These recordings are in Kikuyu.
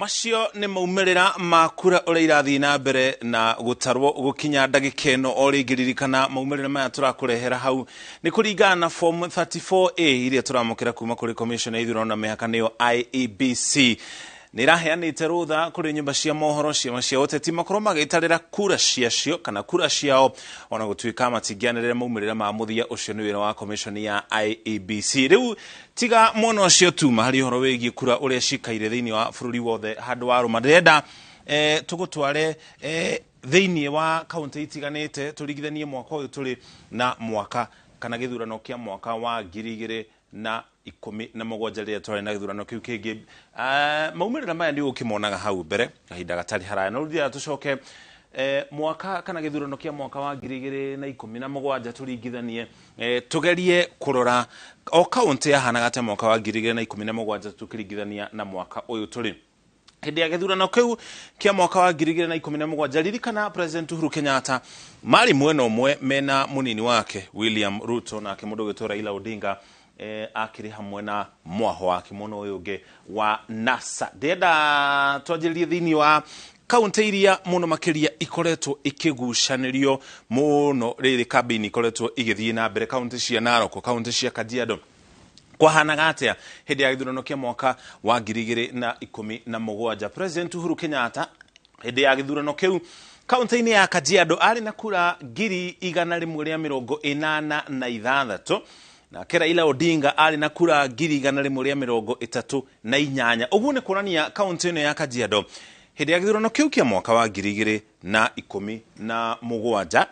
Macio nĩ maumĩrĩra ma kura ũrĩa irathiĩ na mbere na gũtarwo gũkinya ndagĩka ĩno. O rĩngĩ ririkana maumĩrĩra maya tũrakũrehera hau nĩ kũringana na form 34A iria tũramũkĩra kuma kũrĩ commission ya ithurano na mĩhaka, nĩyo IEBC. Nĩ ĩraheanĩte rũtha kũrĩ nyũmba cia mohoro, ciama cia ũteti makorwo magĩtarĩra kura ciacio kana kura ciao, ona gũtuĩka matingĩanĩrĩra maumĩrĩra ma mũthia. Ũcio nĩ wĩra wa commission ya IEBC. Rĩu tiga mwena ũcio tuma harĩ ũhoro wĩgiĩ kura ũrĩa cikaire thĩinĩ wa bũrũri wothe handũ wa rũma, ndĩrenda tũgũtware thĩinĩ wa kaunti itiganĩte, tũringithanie mwaka ũyũ tũrĩ na mwaka kana gĩthurano kĩa mwaka wa 2017 rĩrĩa twarĩ na gĩthurano kĩu kĩngĩ. Maumĩrĩra maya nĩ ũkĩmonaga hau mbere kahinda gatarĩ haraya, no rĩu tũcoke mwaka kana gĩthurano kĩa mwaka wa 2017, tũringithanie, tũgerie kũrora o kaunti yahanaga atĩa mwaka wa 2017 tũkĩringithania na mwaka ũyũ tũrĩ. Hĩndĩ ya gĩthurano kĩu kĩa mwaka wa 2017, ririkana President Uhuru Kenyatta marĩ mwena ũmwe mena mũnini wake William Ruto, nake mũndũ ũgĩtwo Raila Odinga akĩrĩ hamwe na mwaho wake mwena ũyũ ũngĩ wa NASA. Ndĩrenda twanjĩrĩrie thĩinĩ wa kaunti iria mũno makĩria ikoretwo ikĩgucanĩrio mũno rĩrĩ kambĩini ikoretwo igĩthiĩ na mbere, kaunti cia Narok, kaunti cia Kajiado. Kwahanaga atĩa hĩndĩ ya gĩthurano kĩa mwaka wa 2017? President Uhuru Kenyatta hĩndĩ ya gĩthurano kĩu kaunti-inĩ ya Kajiado arĩ na kura 186,186, nake Raila Odinga arĩ na kura 138,000. Ũguo nĩ kuonania kaunti ĩno ya Kajiado hĩndĩ ya gĩthurano kĩu kĩa mwaka wa 2017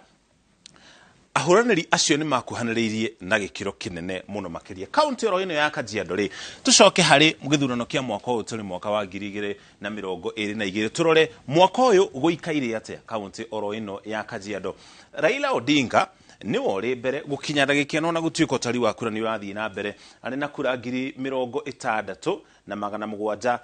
ahũranĩri acio nĩ makuhanĩrĩirie na gĩkĩro kĩnene mũno makĩria kaunti oro ĩno ya Kajiado. Rĩ tũcoke harĩ gĩthurano kĩa mwaka ũyũ tũrĩ, mwaka wa 2022, tũrore mwaka ũyũ gũikaire atĩa kaunti oro ĩno ya Kajiado. Raila Odinga nĩwe ũrĩ mbere gũkinya ndagĩka ĩno, na gũtuĩka ũtari wa kura nĩ ũrathiĩ na mbere, arĩ na kura 60,700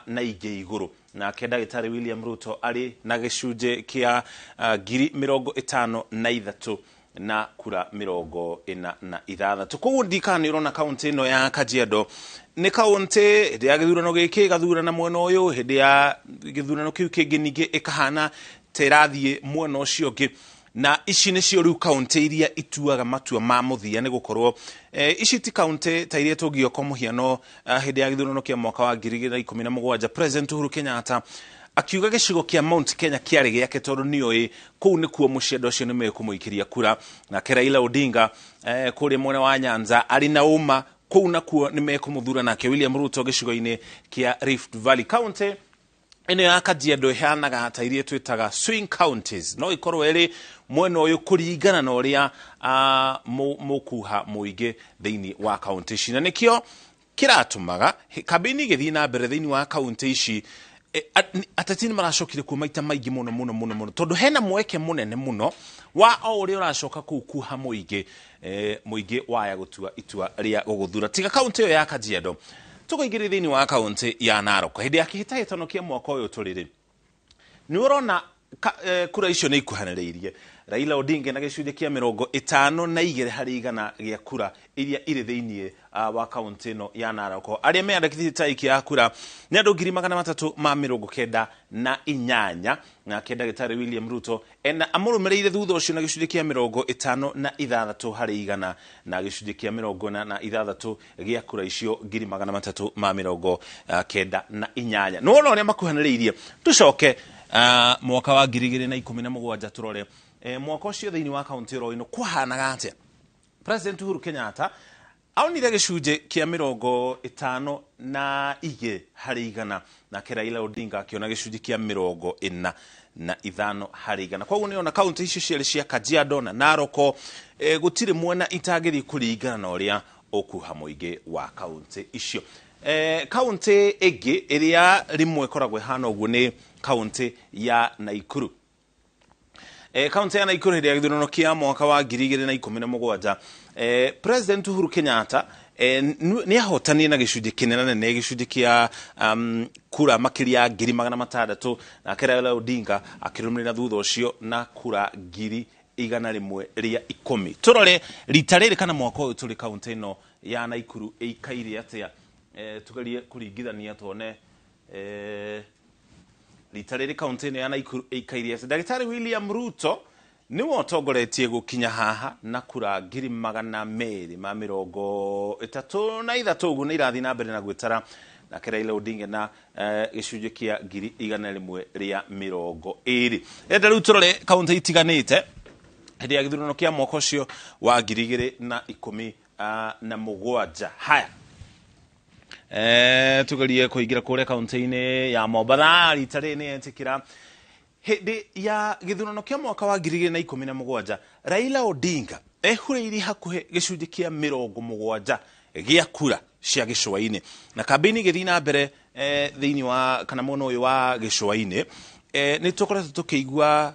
na ingĩ igũrũ. Nake ndagĩtarĩ William Ruto arĩ na gĩcunjĩ kĩa 53,000 na kura 46. Koguo ndikana nĩ ũrona kaunti ĩno ya Kajiado nĩ kaunti hĩndĩ ya gĩthurano gĩkĩ ĩgathurana mwena ũyũ, hĩndĩ ya gĩthurano kĩu kĩngĩ ningĩ ĩkahana ta ĩrathiĩ mwena ũcio ũngĩ. Na ici nĩcio rĩu kaunti iria ituaga matua ma mũthia, nĩ gũkorwo ici ti kaunti ta iria tũngĩoka kwa mũhiano hĩndĩ ya gĩthurano kĩa mwaka wa 2017 President Uhuru Kenyatta akiuga gĩcigo kĩa Mount Kenya kĩarĩ gĩake tondũ nĩoĩ kũu nĩkuo mũciĩ andũ acio nĩ mekũmũikĩria kura. Nake Raila Odinga kũrĩa mwena wa Nyanza arĩ na ũma kũu nakuo nĩ mekũmũthura. Nake William Ruto gĩcigo-inĩ kĩa Rift Valley. Kaunti ĩno ya Kajiado ĩhanaga ta iria twĩtaga swing counties, no ĩkorwo ĩrĩ mwena ũyũ kũringana na ũrĩa mũkuha mũingĩ thĩinĩ wa kaunti ici, na nĩkĩo kĩratũmaga kambĩini igĩthiĩ na mbere thĩinĩ wa kaunti ici ateti nĩ maracokire kuo maita maingĩ mũno mũno mũno mũno, tondũ hena mweke mũnene mũno wa o ũrĩa ũracoka kũu kuha mũingĩ, mũingĩ waya gũtua itua rĩa gũgũthura. Tiga kaunti ĩyo ya Kajiado, tũkaingĩria thĩinĩ wa kaunti ya Narok. Hĩndĩ ya kĩhĩtahĩtano kĩa mwaka ũyũ tũrĩ rĩ, nĩ ũrona kura icio nĩ ikuhanĩrĩirie. Raila Odinga na gĩcunjĩ kĩa 52% gĩa kura iria irĩ thĩinĩ wa kaunti ĩno ya Narok. Arĩa meyandĩkithĩtie ta aikia a kura nĩ andũ 398,000. Nake ndagĩtarĩ William Ruto ena amũrũmĩrĩire thutha ũcio na gĩcunjĩ kĩa 56%, na gĩcunjĩ kĩa 46 gĩa kura icio 398,000. Nĩ wona ũrĩa makuhanĩrĩirie. Tũcoke mwaka wa 2017, tũrore mwaka ũcio thĩinĩ wa kaunti ĩro ĩno kwahanaga atĩa. President Uhuru Kenyatta aonire gĩcunjĩ kĩa 52%, nake Raila Odinga akĩona gĩcunjĩ kĩa 45%. Koguo nĩ ona kaunti icio cierĩ cia Kajiado na Narok gũtirĩ mwena itangĩthiĩ kũringana na ũrĩa ũkuha mũingĩ wa kaunti icio. Kaunti ĩngĩ ĩrĩa rĩmwe ĩkoragwo ĩhana ũguo nĩ kaunti ya Naikuru. Kaunti ya Naikuru hĩndĩ ya gĩthurano kĩa mwaka wa 2017, President Uhuru Kenyatta nĩ ahotanire na gĩcunjĩ kĩnene nene, gĩcunjĩ kĩa kura makĩria ya 600,000, nake Raila Odinga akĩrũmĩrĩra thutha ũcio na kura 110,000. Tũrore rita rĩrĩ kana mwaka ũyũ tũrĩ kaunti ĩno ya Naikuru ĩikaire atĩa. Tugerie kũringithania tuone. Rita rĩrĩ kaunti-inĩ ya Naikuru ĩikaire atĩ ndagĩtarĩ William Ruto nĩwe ũtongoretie gũkinya haha na kura 233,000 ũguo nĩ irathiĩ na mbere na gwĩtara, nake Raila Odinga na gĩcunjĩ kĩa 120,000. Enda rĩu tũrore kaunti itiganĩte hĩndĩ ya gĩthurano kĩa mwaka ũcio wa 2017. Haya, tugerie kũingĩra kũrĩa kaunti-inĩ ya Mombatha. Rita rĩrĩ nĩ etĩkĩra hĩndĩ ya gĩthurano kĩa mwaka wa 2017 Raila Odinga ehurĩirie hakuhĩ gĩcunjĩ kĩa 70 gĩa kura cia gĩcũa-inĩ, na kambĩini ĩgĩthiĩ na mbere thĩinĩ wa kana mwena ũyũ wa gĩcũa-inĩ. Nĩ tũkoretwo tũkĩigua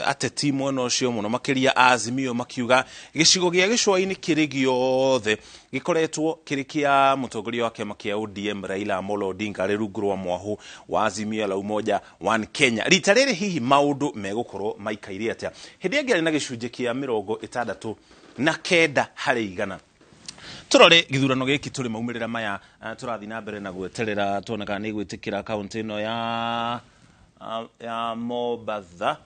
ateti mwena ũcio mũno makĩria Azimio makiuga gĩcigo gĩa gĩcũa-inĩ kĩrĩ gĩothe gĩkoretwo kĩrĩ kĩa mũtongoria wa kĩama kĩa ODM Raila Amolo Odinga arĩ rungu rwa mwahu wa Azimio la Umoja One Kenya. Rita rĩrĩ hihi maũndũ megũkorwo maikaire atĩa? Hĩndĩ ĩngĩ arĩ na gĩcunjĩ kĩa 69 harĩ igana. Tũrore gĩthurano gĩkĩ tũrĩ maumĩrĩra maya, tũrathiĩ na mbere na gweterera tuone kana nĩ gwĩtĩkĩra kaunti ĩno ya Mombatha.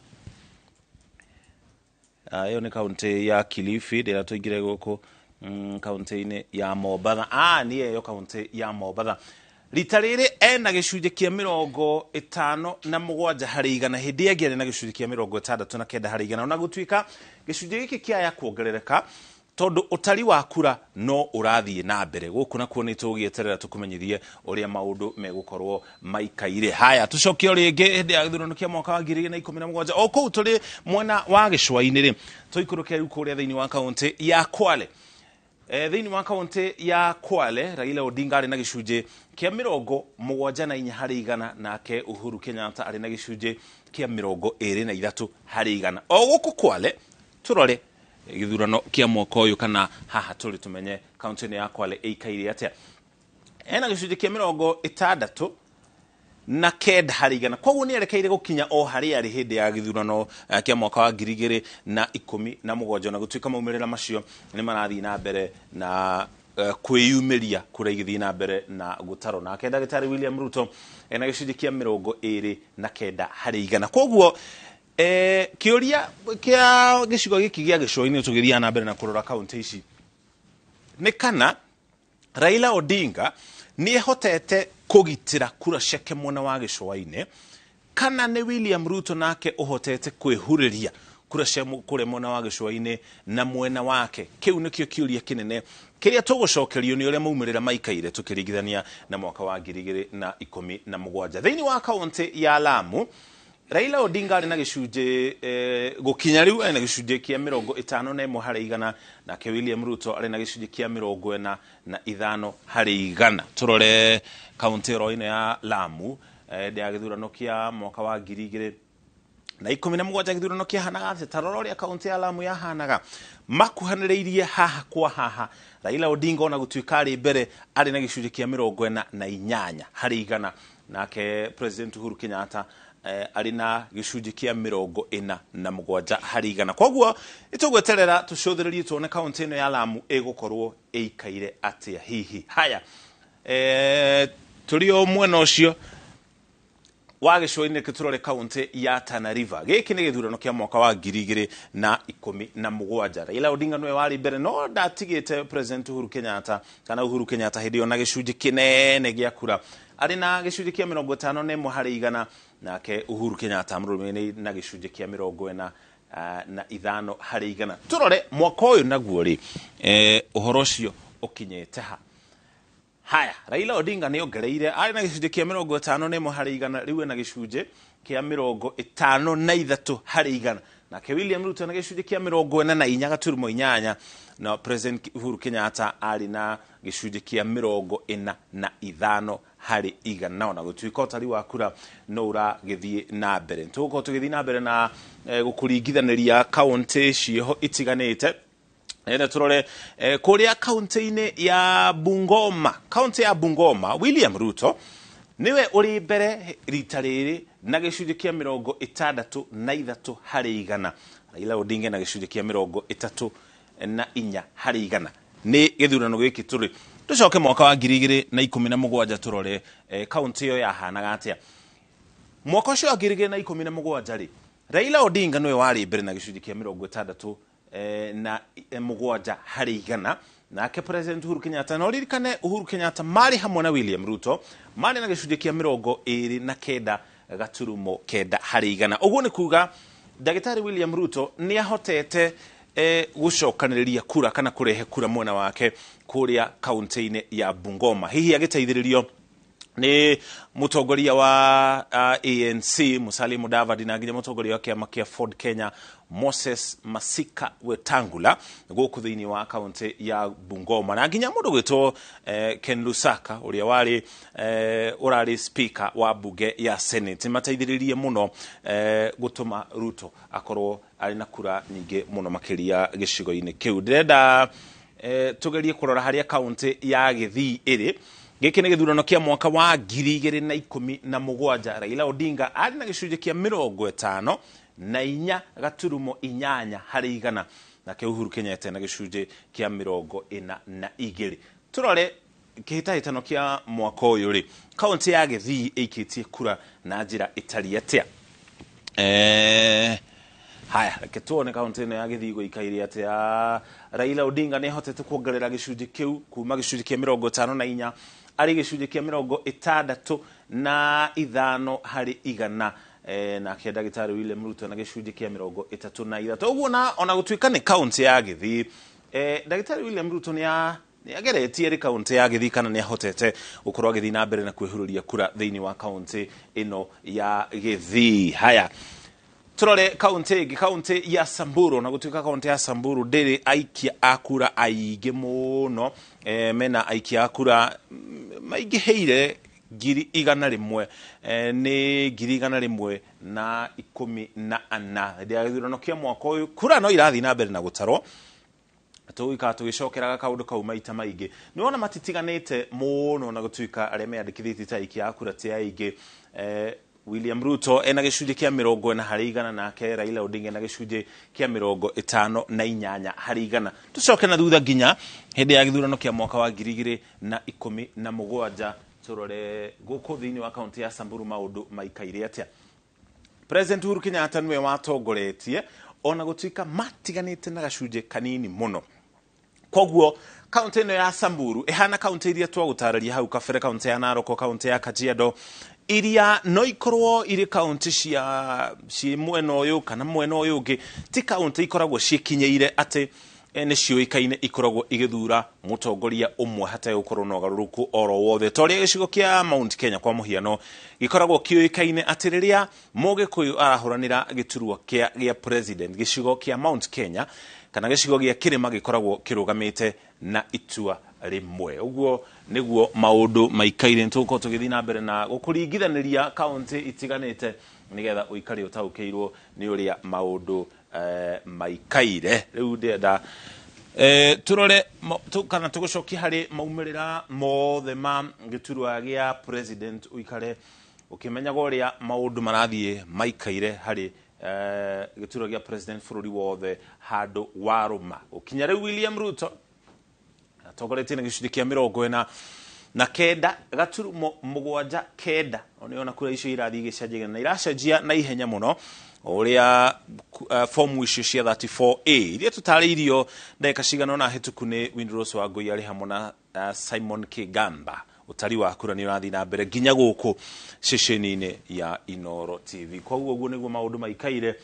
Ĩyo nĩ kaunti ya Kilifi, ndĩra tũingĩre gũkũ kaunti-inĩ ya Mombatha. Nĩ ĩyo kaunti ya Mombatha. Rita rĩrĩ ena gĩcunjĩ kĩa 57 harĩ igana, hĩndĩ ĩngĩ arĩ na gĩcunjĩ kĩa 69 harĩ igana, ona gũtuĩka gĩcunjĩ gĩkĩ kĩaya kuongerereka tondũ ũtari wa kura no ũrathiĩ na mbere gũkũ nakuo. Nĩ tũgĩeterera tũkũmenyithie ũrĩa maũndũ megũkorwo maikaire. Haya, tũcoke o rĩngĩ hĩndĩ ya gĩthurano kĩa mwaka wa 2017, o kũu tũrĩ mwena wa gĩcũa-inĩ rĩ, tũikũrũke rĩu kũrĩa thĩinĩ wa kaunti ya Kwale. Thĩinĩ wa kaunti ya Kwale, Raila Odinga arĩ na gĩcunjĩ kĩa 74 harĩ igana, nake Uhuru Kenyatta arĩ na gĩcunjĩ kĩa 23 harĩ igana. O gũkũ Kwale, tũrore gĩthurano kĩa mwaka ũyũ kana haha tũrĩ tũmenye kaunti-inĩ ya Kwale ĩikaire atĩa. Ena gĩcunjĩ kĩa 69 harĩ igana, koguo nĩ erekeire gũkinya o harĩa arĩ hĩndĩ ya gĩthurano kĩa mwaka wa 2017, na gũtuĩka maumĩrĩra macio nĩ marathiĩ na mbere na kwĩyumĩria kũrĩa igĩthiĩ na mbere na gũtarwo. Nake ndagĩtarĩ William Ruto ena gĩcunjĩ kĩa 29 harĩ igana. Koguo kĩũria kĩa gĩcigo gĩkĩ gĩa gĩcũa-inĩ tũgĩthiaga na mbere na kũrora kaunti ici nĩ kana Raila Odinga nĩ ehotete kũgitĩra kura ciake mwena wa gĩcũa-inĩ, kana nĩ William Ruto nake ũhotete kwĩhurĩria kura cia kũrĩa mwena wa gĩcũa-inĩ na mwena wake. Kĩu nĩkĩo kĩũria kĩnene kĩrĩa tũgũcokerio nĩ ũrĩa maumĩrĩra maikaire tũkĩringithania na mwaka wa 2017. Thĩinĩ wa kaunti ya Lamu, Raila Odinga arĩ na gĩcunjĩ gũkinya rĩu arĩ na gĩcunjĩ kĩa 51 harĩ igana, nake William Ruto arĩ na gĩcunjĩ kĩa 45 harĩ igana. Tũrore kaunti ĩro ĩno ya Lamu ya gĩthurano kĩa mwaka wa 2017, gĩthurano kĩahanaga atĩa? Ta rora ũrĩa kaunti ya Lamu yahanaga, makuhanĩrĩirie haha kwa haha. Raila Odinga, ona gũtuĩka arĩ mbere, arĩ na gĩcunjĩ kĩa 48 harĩ igana, nake President Uhuru Kenyatta arĩ na gĩcunjĩ kĩa 47 harĩ igana. Koguo nĩtũgweterera tũcũthĩrĩrie tuone kaunti ĩno ya Lamu ĩgũkorwo ĩikaire atĩa hihi. Haya, tũrĩ o mwena ũcio wa gĩcũa-inĩ, tũrore kaunti ya Tana River. Gĩkĩ nĩ gĩthurano kĩa mwaka wa 2017. Raila Odinga nĩwe warĩ mbere, no ndatigĩte President Uhuru Kenyatta kana Uhuru Kenyatta hĩndĩ ĩyo na gĩcunjĩ kĩnene gĩa kura, arĩ na gĩcunjĩ kĩa 51 harĩ igana, nake Uhuru Kenyatta amũrũmĩrĩire na gĩcunjĩ kĩa 45 harĩ igana. Tũrore mwaka ũyũ naguo rĩ, ũhoro ũcio ũkinyĩte ha? Haya, Raila Odinga nĩ ongereire, arĩ na gĩcunjĩ kĩa 51 harĩ igana, rĩu ena gĩcunjĩ kĩa 53 harĩ igana, nake William Ruto na gĩcunjĩ kĩa 44.8, na President Uhuru Kenyatta arĩ na gĩcunjĩ kĩa 45 harĩ igana, ona gũtuĩka ũtari wa kura no ũragĩthiĩ na mbere. Tũgũkorwo tũgĩthiĩ na mbere na gũkũringithanĩria kaunti ciĩho itiganĩte. Ene turore kũrĩa kaunti-inĩ ya Bungoma. Kaunti ya Bungoma, William Ruto niwe ũrĩ mbere rita rĩrĩ na gĩcunjĩ kĩa 63 harĩ igana, Raila Odinga na gĩcunjĩ kĩa 34 harĩ igana. Nĩ gĩthurano gĩkĩ tũrĩ Tucoke mwaka wa 2017 turore kaunti iyo yahanaga atia. Mwaka ucio wa 2017 ri, Raila Odinga niwe warĩ mbere na gĩcunjĩ kĩa 67 harĩ igana, nake President Uhuru Kenyatta, na ũririkane Uhuru Kenyatta marĩ hamwe na William Ruto marĩ na gĩcunjĩ kĩa 29.9 harĩ igana. Ũguo nĩ kuga Ndagĩtarĩ William Ruto nĩ ahotete gũcokanĩrĩria kura kana kũrehe kura mwena wake kũrĩa kaunti-inĩ ya Bungoma, hihi agĩteithĩrĩrio nĩ mũtongoria wa ANC Musalia Mudavadi na nginya mũtongoria wa kĩama kĩa Ford Kenya Moses Masika Wetangula gũkũ thĩinĩ wa kaunti ya Bungoma, na nginya mũndũ gwĩtwo Ken Lusaka ũrĩa warĩ ũrarĩ speaker wa bunge ya Senate mateithĩrĩrie mũno gũtũma Ruto akorwo arĩ na kura nyingĩ mũno makĩria gĩcigo-inĩ kĩu. Ndĩrenda tugerie kũrora harĩa kaunti ya Gĩthii ĩrĩ. Gĩkĩ nĩ gĩthurano kĩa mwaka wa 2017. Raila Odinga arĩ na gĩcunjĩ kĩa 54.8 harĩ igana, nake Uhuru Kenyatta na gĩcunjĩ kĩa 42. Tũrore kĩhĩtahĩtano kĩa mwaka ũyũ rĩ, kaunti ya Gĩthii ĩikĩtie kura na njĩra ĩtariĩ atĩa? Haya, reke tuone kaunti ĩno ya Gĩthii gũikaire atĩa. Raila Odinga nĩ ahotete kuongerera gĩcunjĩ kĩu kuma gĩcunjĩ kĩa 54 arĩ gĩcunjĩ kĩa 65 harĩ igana, nake Ndagĩtarĩ William Ruto na gĩcunjĩ kĩa 33. Ũguo na ona gũtuĩka nĩ kaunti ya Gĩthii, Ndagĩtarĩ William Ruto nĩ ageretie rĩ kaunti ya Gĩthii kana nĩ ahotete gũkorwo agĩthiĩ na mbere na kwĩhurũria kura thĩinĩ wa kaunti ĩno ya Gĩthii. Haya, turore kaunti ĩngĩ, kaunti ya Samburu. Na gũtuĩka kaunti ya Samburu ndĩrĩ aikia a kura aingĩ mũno, mena aikia a kura maingĩhĩire 100,000, nĩ 114,000. Hĩndĩ ya gĩthurano kĩa mwaka ũyũ kura no irathiĩ na mbere na gũtarwo, tũgũikara tũgĩcokeraga kaũndũ kau maita maingĩ. Nĩ wona matitiganĩte mũno, na gũtuĩka arĩa meyandĩkithĩtie ta aikia a kura ti aingĩ. William Ruto ena gĩcunjĩ kĩa 40 harĩ igana, nake Raila Odinga ena gĩcunjĩ kĩa 58 harĩ igana. Tũcoke na thutha nginya hĩndĩ ya gĩthurano kĩa mwaka wa 2017, tũrore gũkũ thĩinĩ wa kaunti ya Samburu maũndũ maikaire atĩa. President Uhuru Kenyatta nĩwe watongoretie, ona gũtuĩka matiganĩte na gacunjĩ kanini mũno. Koguo kaunti ĩno ya Samburu ĩhana kaunti iria twagũtarĩria hau kabere, kaunti ya Narok, kaunti ya Kajiado, iria no ikorwo irĩ kaunti cia ciĩ mwena ũyũ kana mwena ũyũ ũngĩ, ti kaunti ikoragwo ciĩkinyĩire atĩ nĩ ciũĩkaine ikoragwo igĩthura mũtongoria ũmwe hatarĩ gũkorwo na ũgarũrũku oro wothe, ta ũrĩa gĩcigo kĩa Mount Kenya kwa mũhiano gĩkoragwo kĩũĩkaine atĩ rĩrĩa Mũgĩkũyũ arahũranĩra gĩturwa kĩa president, gĩcigo kĩa Mount Kenya kana gĩcigo gĩa kĩrĩma gĩkoragwo kĩrũgamĩte na itua rĩmwe. Ũguo nĩguo maũndũ maikaire. Nĩtũgũkorwo tũgĩthiĩ na mbere na gũkũringithanĩria kaunti itiganĩte nĩgetha ũikare ũtaũkĩirwo nĩ ũrĩa maũndũ maikaire. Rĩu ndĩrenda turore kana tũgũcokia harĩ maumĩrĩra mothe ma gĩturwa gĩa president, ũikare ũkĩmenyaga ũrĩa maũndũ marathiĩ maikaire harĩ gĩturwa gĩa president bũrũri wothe handũ warũma. Gũkinya rĩu William Ruto atongoretie na gĩcunjĩ kĩa 49.79. Nĩona kura icio irathiĩ igĩcenjagia na iracenjia na ihenya mũno ũrĩa fomu icio cia 34A iria tũtarĩirio ndagĩka cigana ũna hĩtũku nĩ Windrose Wangũi arĩ hamwe na Simon Kigamba. Ũtari wa kura nĩ ũrathiĩ na mbere nginya gũkũ ceceni-inĩ ya Inooro TV. Koguo ũguo nĩguo maũndũ maikaire.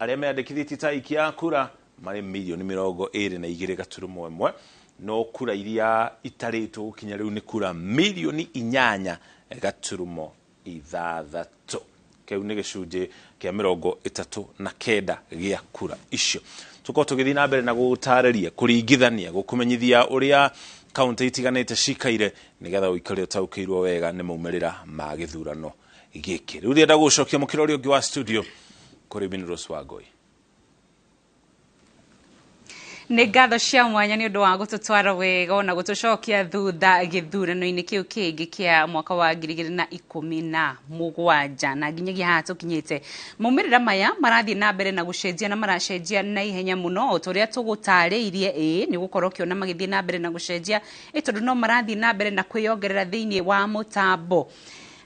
Arĩa meyandĩkithĩtie ta aikia a kura marĩ mirioni 22.1, no kura iria itarĩtwo gũkinya rĩu nĩ kura mirioni 8.6. Kĩu nĩ gĩcunjĩ kĩa 39 gĩa kura icio. Tũkorwo tũgĩthiĩ na mbere na gũtarĩria, kũringithania, gũkũmenyithia ũrĩa kaunti itiganĩte cikaire nĩgetha ũikare ũtaũkĩirwo wega nĩ maumĩrĩra ma gĩthurano gĩkĩ. Rĩu ndĩrenda gũcokia mũkĩra ũrĩa ũngĩ wa studio kũrĩ Winrose Wangũi. Nĩ ngatho cia mwanya nĩ ũndũ wa gũtũtwara wega ona gũtũcokia thutha gĩthurano-inĩ kĩu kĩngĩ kĩa mwaka wa 2017 na nginyagia haha tũkinyĩte. Maumĩrĩra maya marathiĩ na mbere na gũcenjia na maracenjia na ihenya mũno o ta ũrĩa tũgũtarĩirie. Ĩĩ nĩ gũkorwo ũkĩona magĩthiĩ na mbere na gũcenjia, ĩ tondũ no marathiĩ na mbere na kwĩyongerera thĩinĩ wa mũtambo.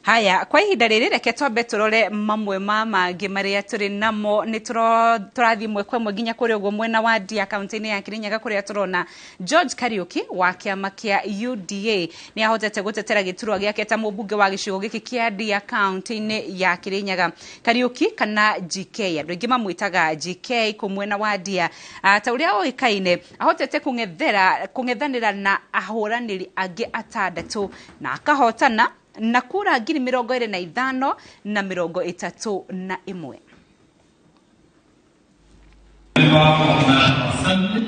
Haya, kwa ihinda rĩrĩ reke twambe tũrore mamwe ma mangĩ marĩa tũrĩ namo. Nĩ tũrathiĩ ĩmwe kwa ĩmwe nginya kũrĩa ũguo mwena wa Ndia kaunti-inĩ ya Kirinyaga kũrĩa tũrona George Kariuki wa kĩama kĩa UDA nĩ ahotete gũtetera gĩturwa gĩake ta mũmbunge wa gĩcigo gĩkĩ kĩa Ndia kaunti-inĩ ya Kirinyaga. Kariuki kana GK, andũ aingĩ mamwĩtaga GK kũ mwena wa Ndia, ta ũrĩa oĩkaine ahotete kũng'ethanĩra na ahũranĩri angĩ atandatũ na akahotana na kura 25,031. Member of National Assembly,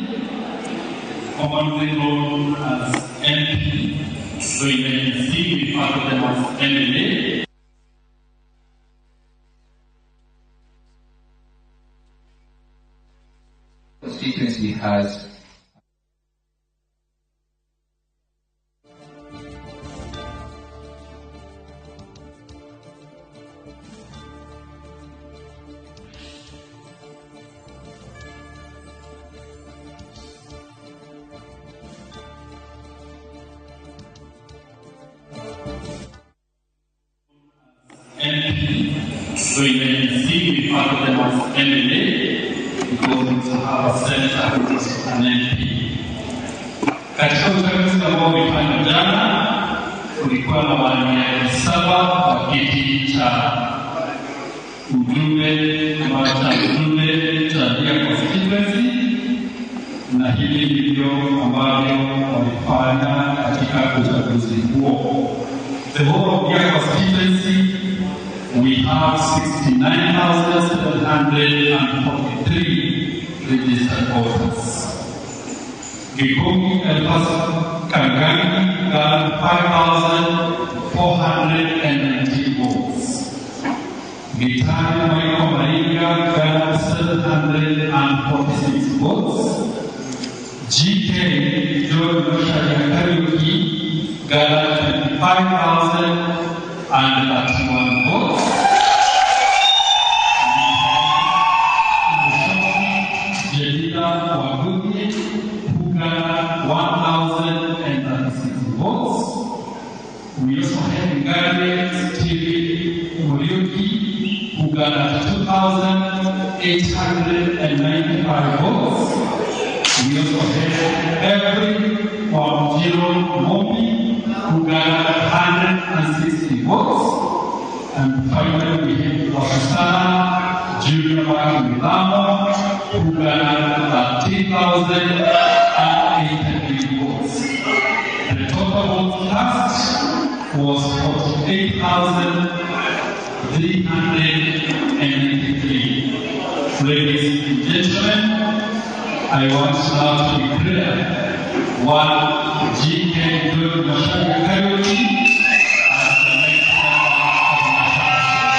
commonly known as MP, so in the NC we refer to them as MLA. Constituency has MP, so in the NC we refer to them as MLA because we also have a senator who is an MP. Katika uchaguzi ambao ulifanywa jana, kulikuwa na waniaji 7 wa kiti cha ujumbe ama cha ujumbe cha Ndia constituency, na hivi ndivyo ambavyo walifanya katika uchaguzi huo. The whole of Ndia constituency, we have 69,743 registered voters. Gikungi Elfas Kangangi got 5,490 votes. Gitani Michael Maringa got 746 votes. GK George Macharia Kariuki got 25,031 votes. Jelida Wagugi, who got 1,036 votes. We also had Ngare Stevie Muriuki, who got 2,895 votes. We also had Every Wamjiro Mobi, who got 160 votes. And finally, we had Wakasana Junior Milamo, who got 13,083 votes. The total vote cast was 48,393. Ladies and gentlemen, I want now to declare one GK George Macharia Kariuki as the next member of the National Assembly.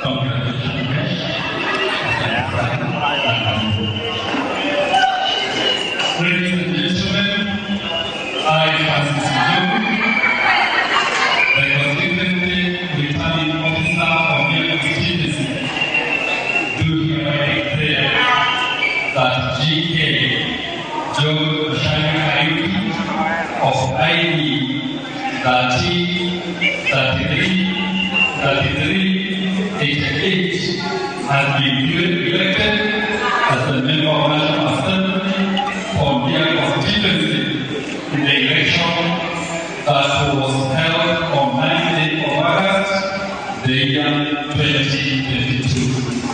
Congratulations. Ladies and gentlemen, I, Francis Njogu, the constituency returning officer of Ndia constituency, do hereby declare that GK George Macharia Kariuki of ID 30 33 33 88 has been duly elected as the member of National Assembly for Ndia constituency in the election that was held on 9th of August, the year 2022.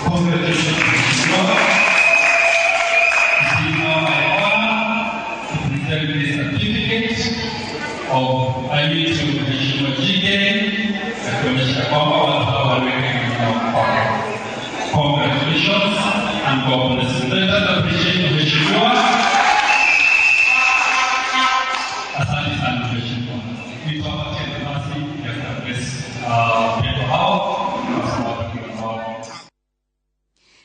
Congratulations, Mr. It is now my honor to present this certificate of ID to Mheshimiwa GK na kuonyesha kwamba watu hawa waliweka mkono. Congratulations and God bless you. Let us appreciate Mheshimiwa. Asante sana Mheshimiwa. Nitawapatia nafasi ya kuaddress Mental health. That's now talking about.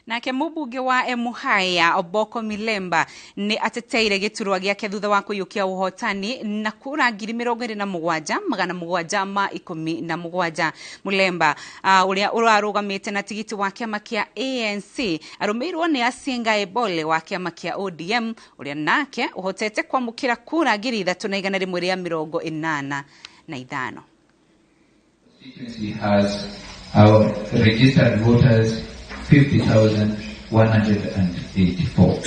Nake mũmbunge wa Emuhaya Oboko Milemba nĩ ateteire gĩturwa gĩake thutha wa kũiyũkia ũhotani na kura 27,717. Mulemba ũrĩa ũrarũgamĩte na tigiti wa kĩama kĩa ANC arũmĩirwo nĩ Asinga Ebole wa kĩama kĩa ODM ũrĩa nake ũhotete kwamũkĩra kura 3,185. Constituency has our registered voters 50,184.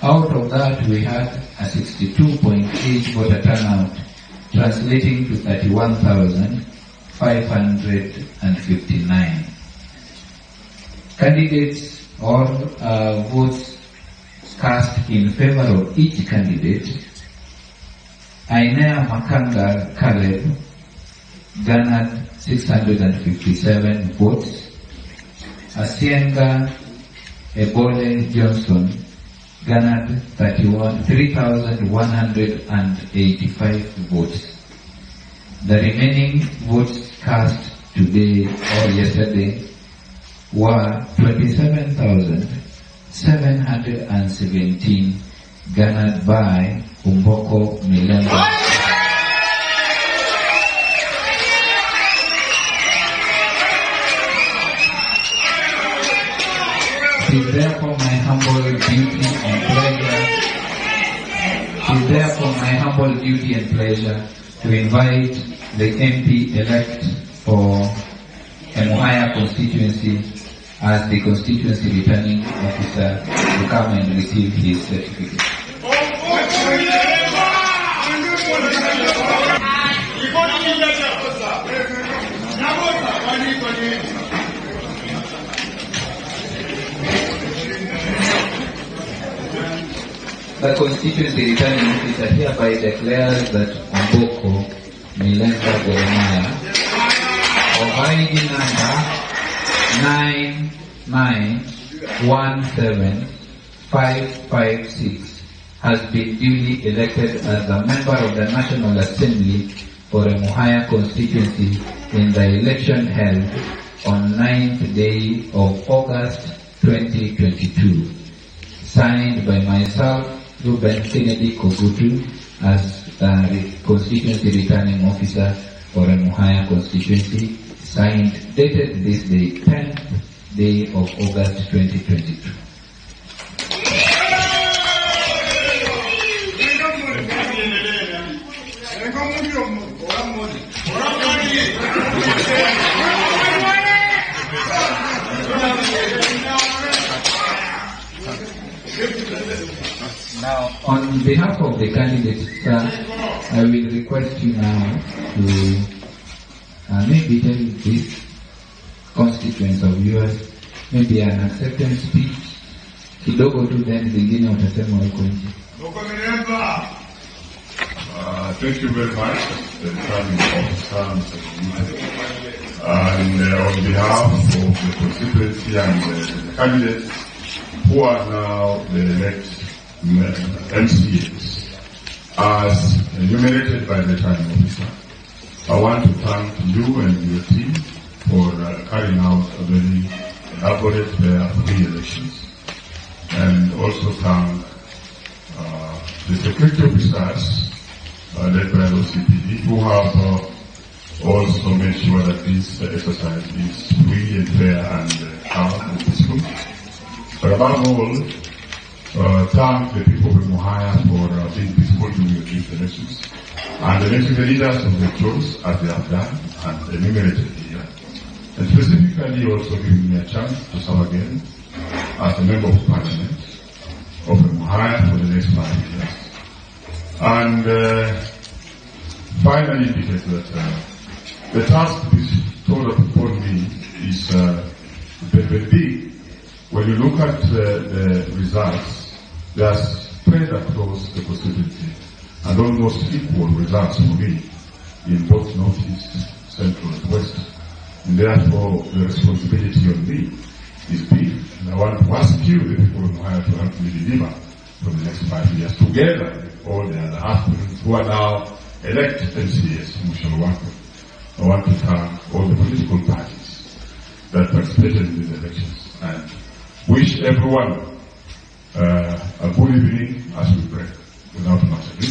Out of that, we had a 62.8 voter turnout, translating to 31,559. Candidates or votes cast in favor of each candidate: Ainea Makanga Caleb garnered 657 votes. Asienga Ebole Johnson garnered 3,185 votes. The remaining votes cast today or yesterday were 27,717 garnered by Omboko Milemba. It is therefore my humble duty and pleasure. It is therefore my humble duty and pleasure to invite the MP-elect for Emuhaya constituency as the constituency returning officer to come and receive his certificate. The constituency returning officer hereby declares that Omboko Milemba Jeremiah of ID number 9917556 has been duly elected as a member of the National Assembly for Emuhaya constituency in the election held on 9th day of August 2022. Signed by myself, Ruben Kennedy Kogutu, as the constituency returning officer for Emuhaya constituency, signed, dated this day, 10th day of August 2022. Now, on behalf of the candidates, sir, I will request you now to maybe tell these constituents of yours, maybe an acceptance speech, kidogo tu, then zingine utasema huko nje. Thank you very much, the returning officer, Mr. And on behalf of the constituency and the candidates who are now the elect MCAs, as enumerated by the returning officer, I want to thank you and your team for carrying out a very elaborate, fair, free elections, and also thank the security officers led by the OCPD, who have also made sure that this exercise is free and fair and calm and peaceful. But above all, thank the people of Emuhaya for being peaceful during these elections and electing the leaders of the choice as they have done and enumerated here. And specifically also giving me a chance to serve again as a member of parliament of Emuhaya for the next 5 years. And finally indicate that the task bestowed upon me is very, very big. When you look at the results, they are spread across the constituency and almost equal results for me in both Northeast, Central and West. And therefore, the responsibility on me is big. And I want to ask you, the people of Emuhaya, to help me deliver for the next 5 years, together with all the other aspirants who are now elect MCAs who shall work with. I want to thank all the political parties that participated in these elections and wish everyone a good evening as we break. Without much ado,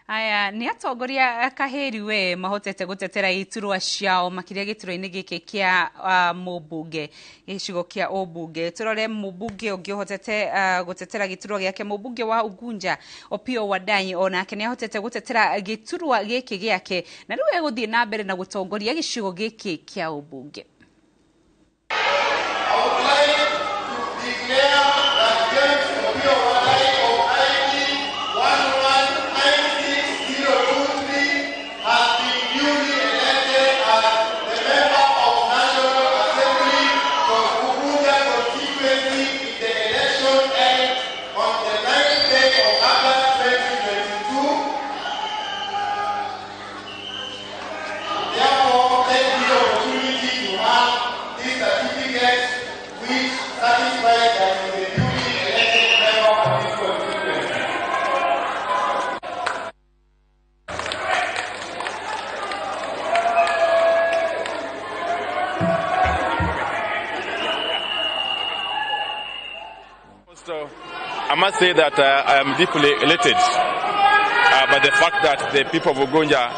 Aya nĩ atongoria kahĩri we mahotete gũtetera iturwa ciao makĩria gĩturwa-inĩ gĩkĩ kĩa mũmbunge, gĩcigo kĩa ũmbunge. Tũrore mũmbunge ũngĩ ũhotete gũtetera gĩturwa gĩake, mũmbunge wa Ugunja Opiyo Wandayi, onake nĩ ahotete gũtetera gĩturwa gĩkĩ gĩake na rĩu egũthiĩ na mbere na gũtongoria gĩcigo gĩkĩ kĩa ũmbunge. I would like to declare that James Opiyo Wandayi of ID 1196023 has been duly elected as the member of National Assembly for Ugunja constituency in the election held on the 9th day of August 2022. Therefore, take the opportunity to have this certificate which satisfies that he is a duly elected member of this constituency. So, I must say that I am deeply elated by the fact that the people of Ugunja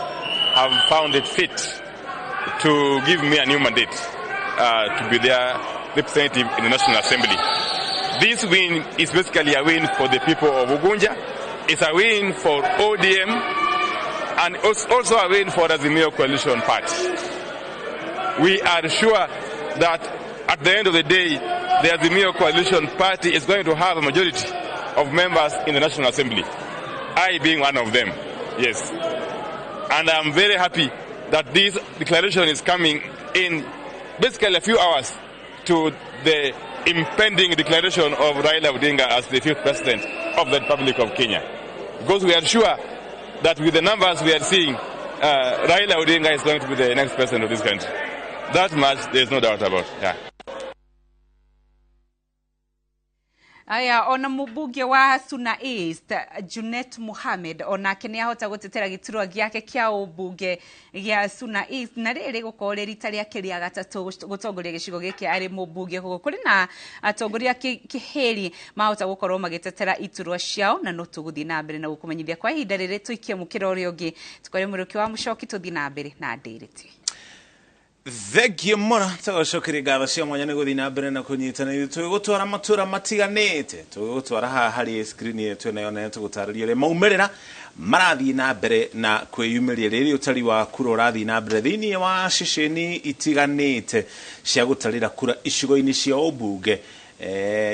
have found it fit to give me a new mandate to be their representative in the National Assembly. This win is basically a win for the people of Ugunja. It's a win for ODM and also a win for Azimio Coalition Party. We are sure that at the end of the day, the Azimio Coalition Party is going to have a majority of members in the National Assembly, I being one of them, yes. And I'm very happy that this declaration is coming in basically a few hours to the impending declaration of Raila Odinga as the fifth president of the Republic of Kenya. Because we are sure that with the numbers we are seeing, Raila Odinga is going to be the next president of this country. That much there is no doubt about. Yeah. Aya ona mũmbunge wa Suna East Junet Mohamed onake nĩ ahota gũtetera gĩturwa gĩake kĩa ũmbunge gĩa Suna East, na rĩrĩ gũkorwo rĩ rita rĩake rĩa gatatũ gũtongoria gĩcigo gĩkĩ arĩ mũmbunge. Koguo kũrĩ na atongoria kĩhĩri mahota gũkorwo magĩtetera iturwa ciao, na no tũgũthiĩ na mbere na gũkũmenyithia kwa ihinda rĩrĩ. Tũikie mũkĩra ũrĩa ũngĩ tũkore mũrũki wa mũcoki, tũthiĩ na mbere na ndiriti. Thengiũ mũno, tũgũcokeria ngatho cia mwanya nĩ gũthiĩ na mbere na kũnyitana ithuĩ. Tũgĩgũtwara matũra matiganĩte, tũgĩgũtwara haha harĩ screen yetu nayo nene, tũgũtarĩria ũrĩa maumĩrĩra marathiĩ na mbere na kwĩyumĩria rĩrĩ ũtari wa kura ũrathiĩ na mbere thĩinĩ wa ceceni itiganĩte cia gũtarĩra kura icigo-inĩ cia ũmbunge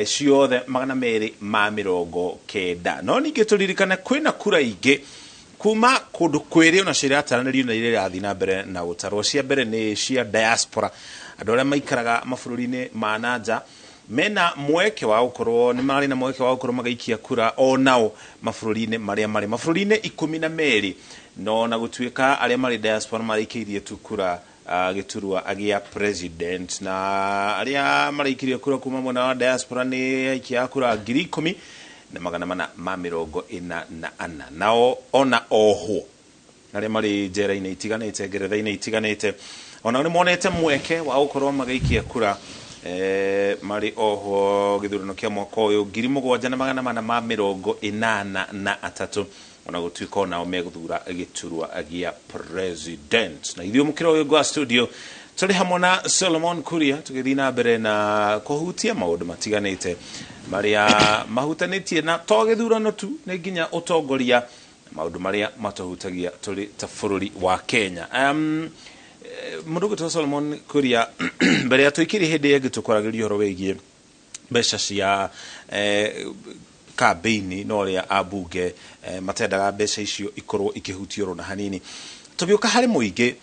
ciothe 290. No ningĩ tũririkane kwĩna kura ingĩ kuma kũndũ kwĩrĩ ona cirataranĩrio na iria irathiĩ na mbere na gũtarwo. Cia mbere nĩ cia diaspora, andũ arĩa maikaraga mabũrũri-inĩ ma na nja mena mweke wa gũkorwo nĩ marĩ na mweke wa gũkorwo magĩikia kura o nao mabũrũri-inĩ marĩa marĩ mabũrũri-inĩ 12. No na gũtuĩka arĩa marĩ diaspora marĩkĩirie tu kura gĩturwa gĩa president, na arĩa marĩkirie kura kuma mwena wa diaspora nĩ aikia a kura 10,444. Nao ona ohwo arĩa marĩ njera-inĩ itiganĩte, ngeretha-inĩ itiganĩte, onao nĩ monete mweke wa gũkorwo magĩikia kura marĩ oho gĩthurano kĩa mwaka ũyũ 7483, ona gũtuĩka onao megũthura gĩturwa gĩa president. Na ithuĩ mũkĩra ũyũ gwa studio tũrĩ hamwe na Solomon Kuria tũgĩthiĩ na mbere na kũhutia maũndũ matiganĩte marĩa mahutanĩtie na to gĩthurano tu, nĩ nginya ũtongoria na maũndũ marĩa matũhutagia tũrĩ ta bũrũri wa Kenya. Mũndũ ũgwĩtwo Solomon Kuria, mbere ya tũikĩrie hĩndĩ ĩngĩ tũkwaragĩria ũhoro wĩgiĩ mbeca cia kambĩini na ũrĩa ambunge matendaga mbeca icio ikorwo ikĩhutio oro na hanini. Tũgĩũka harĩ mũingĩ,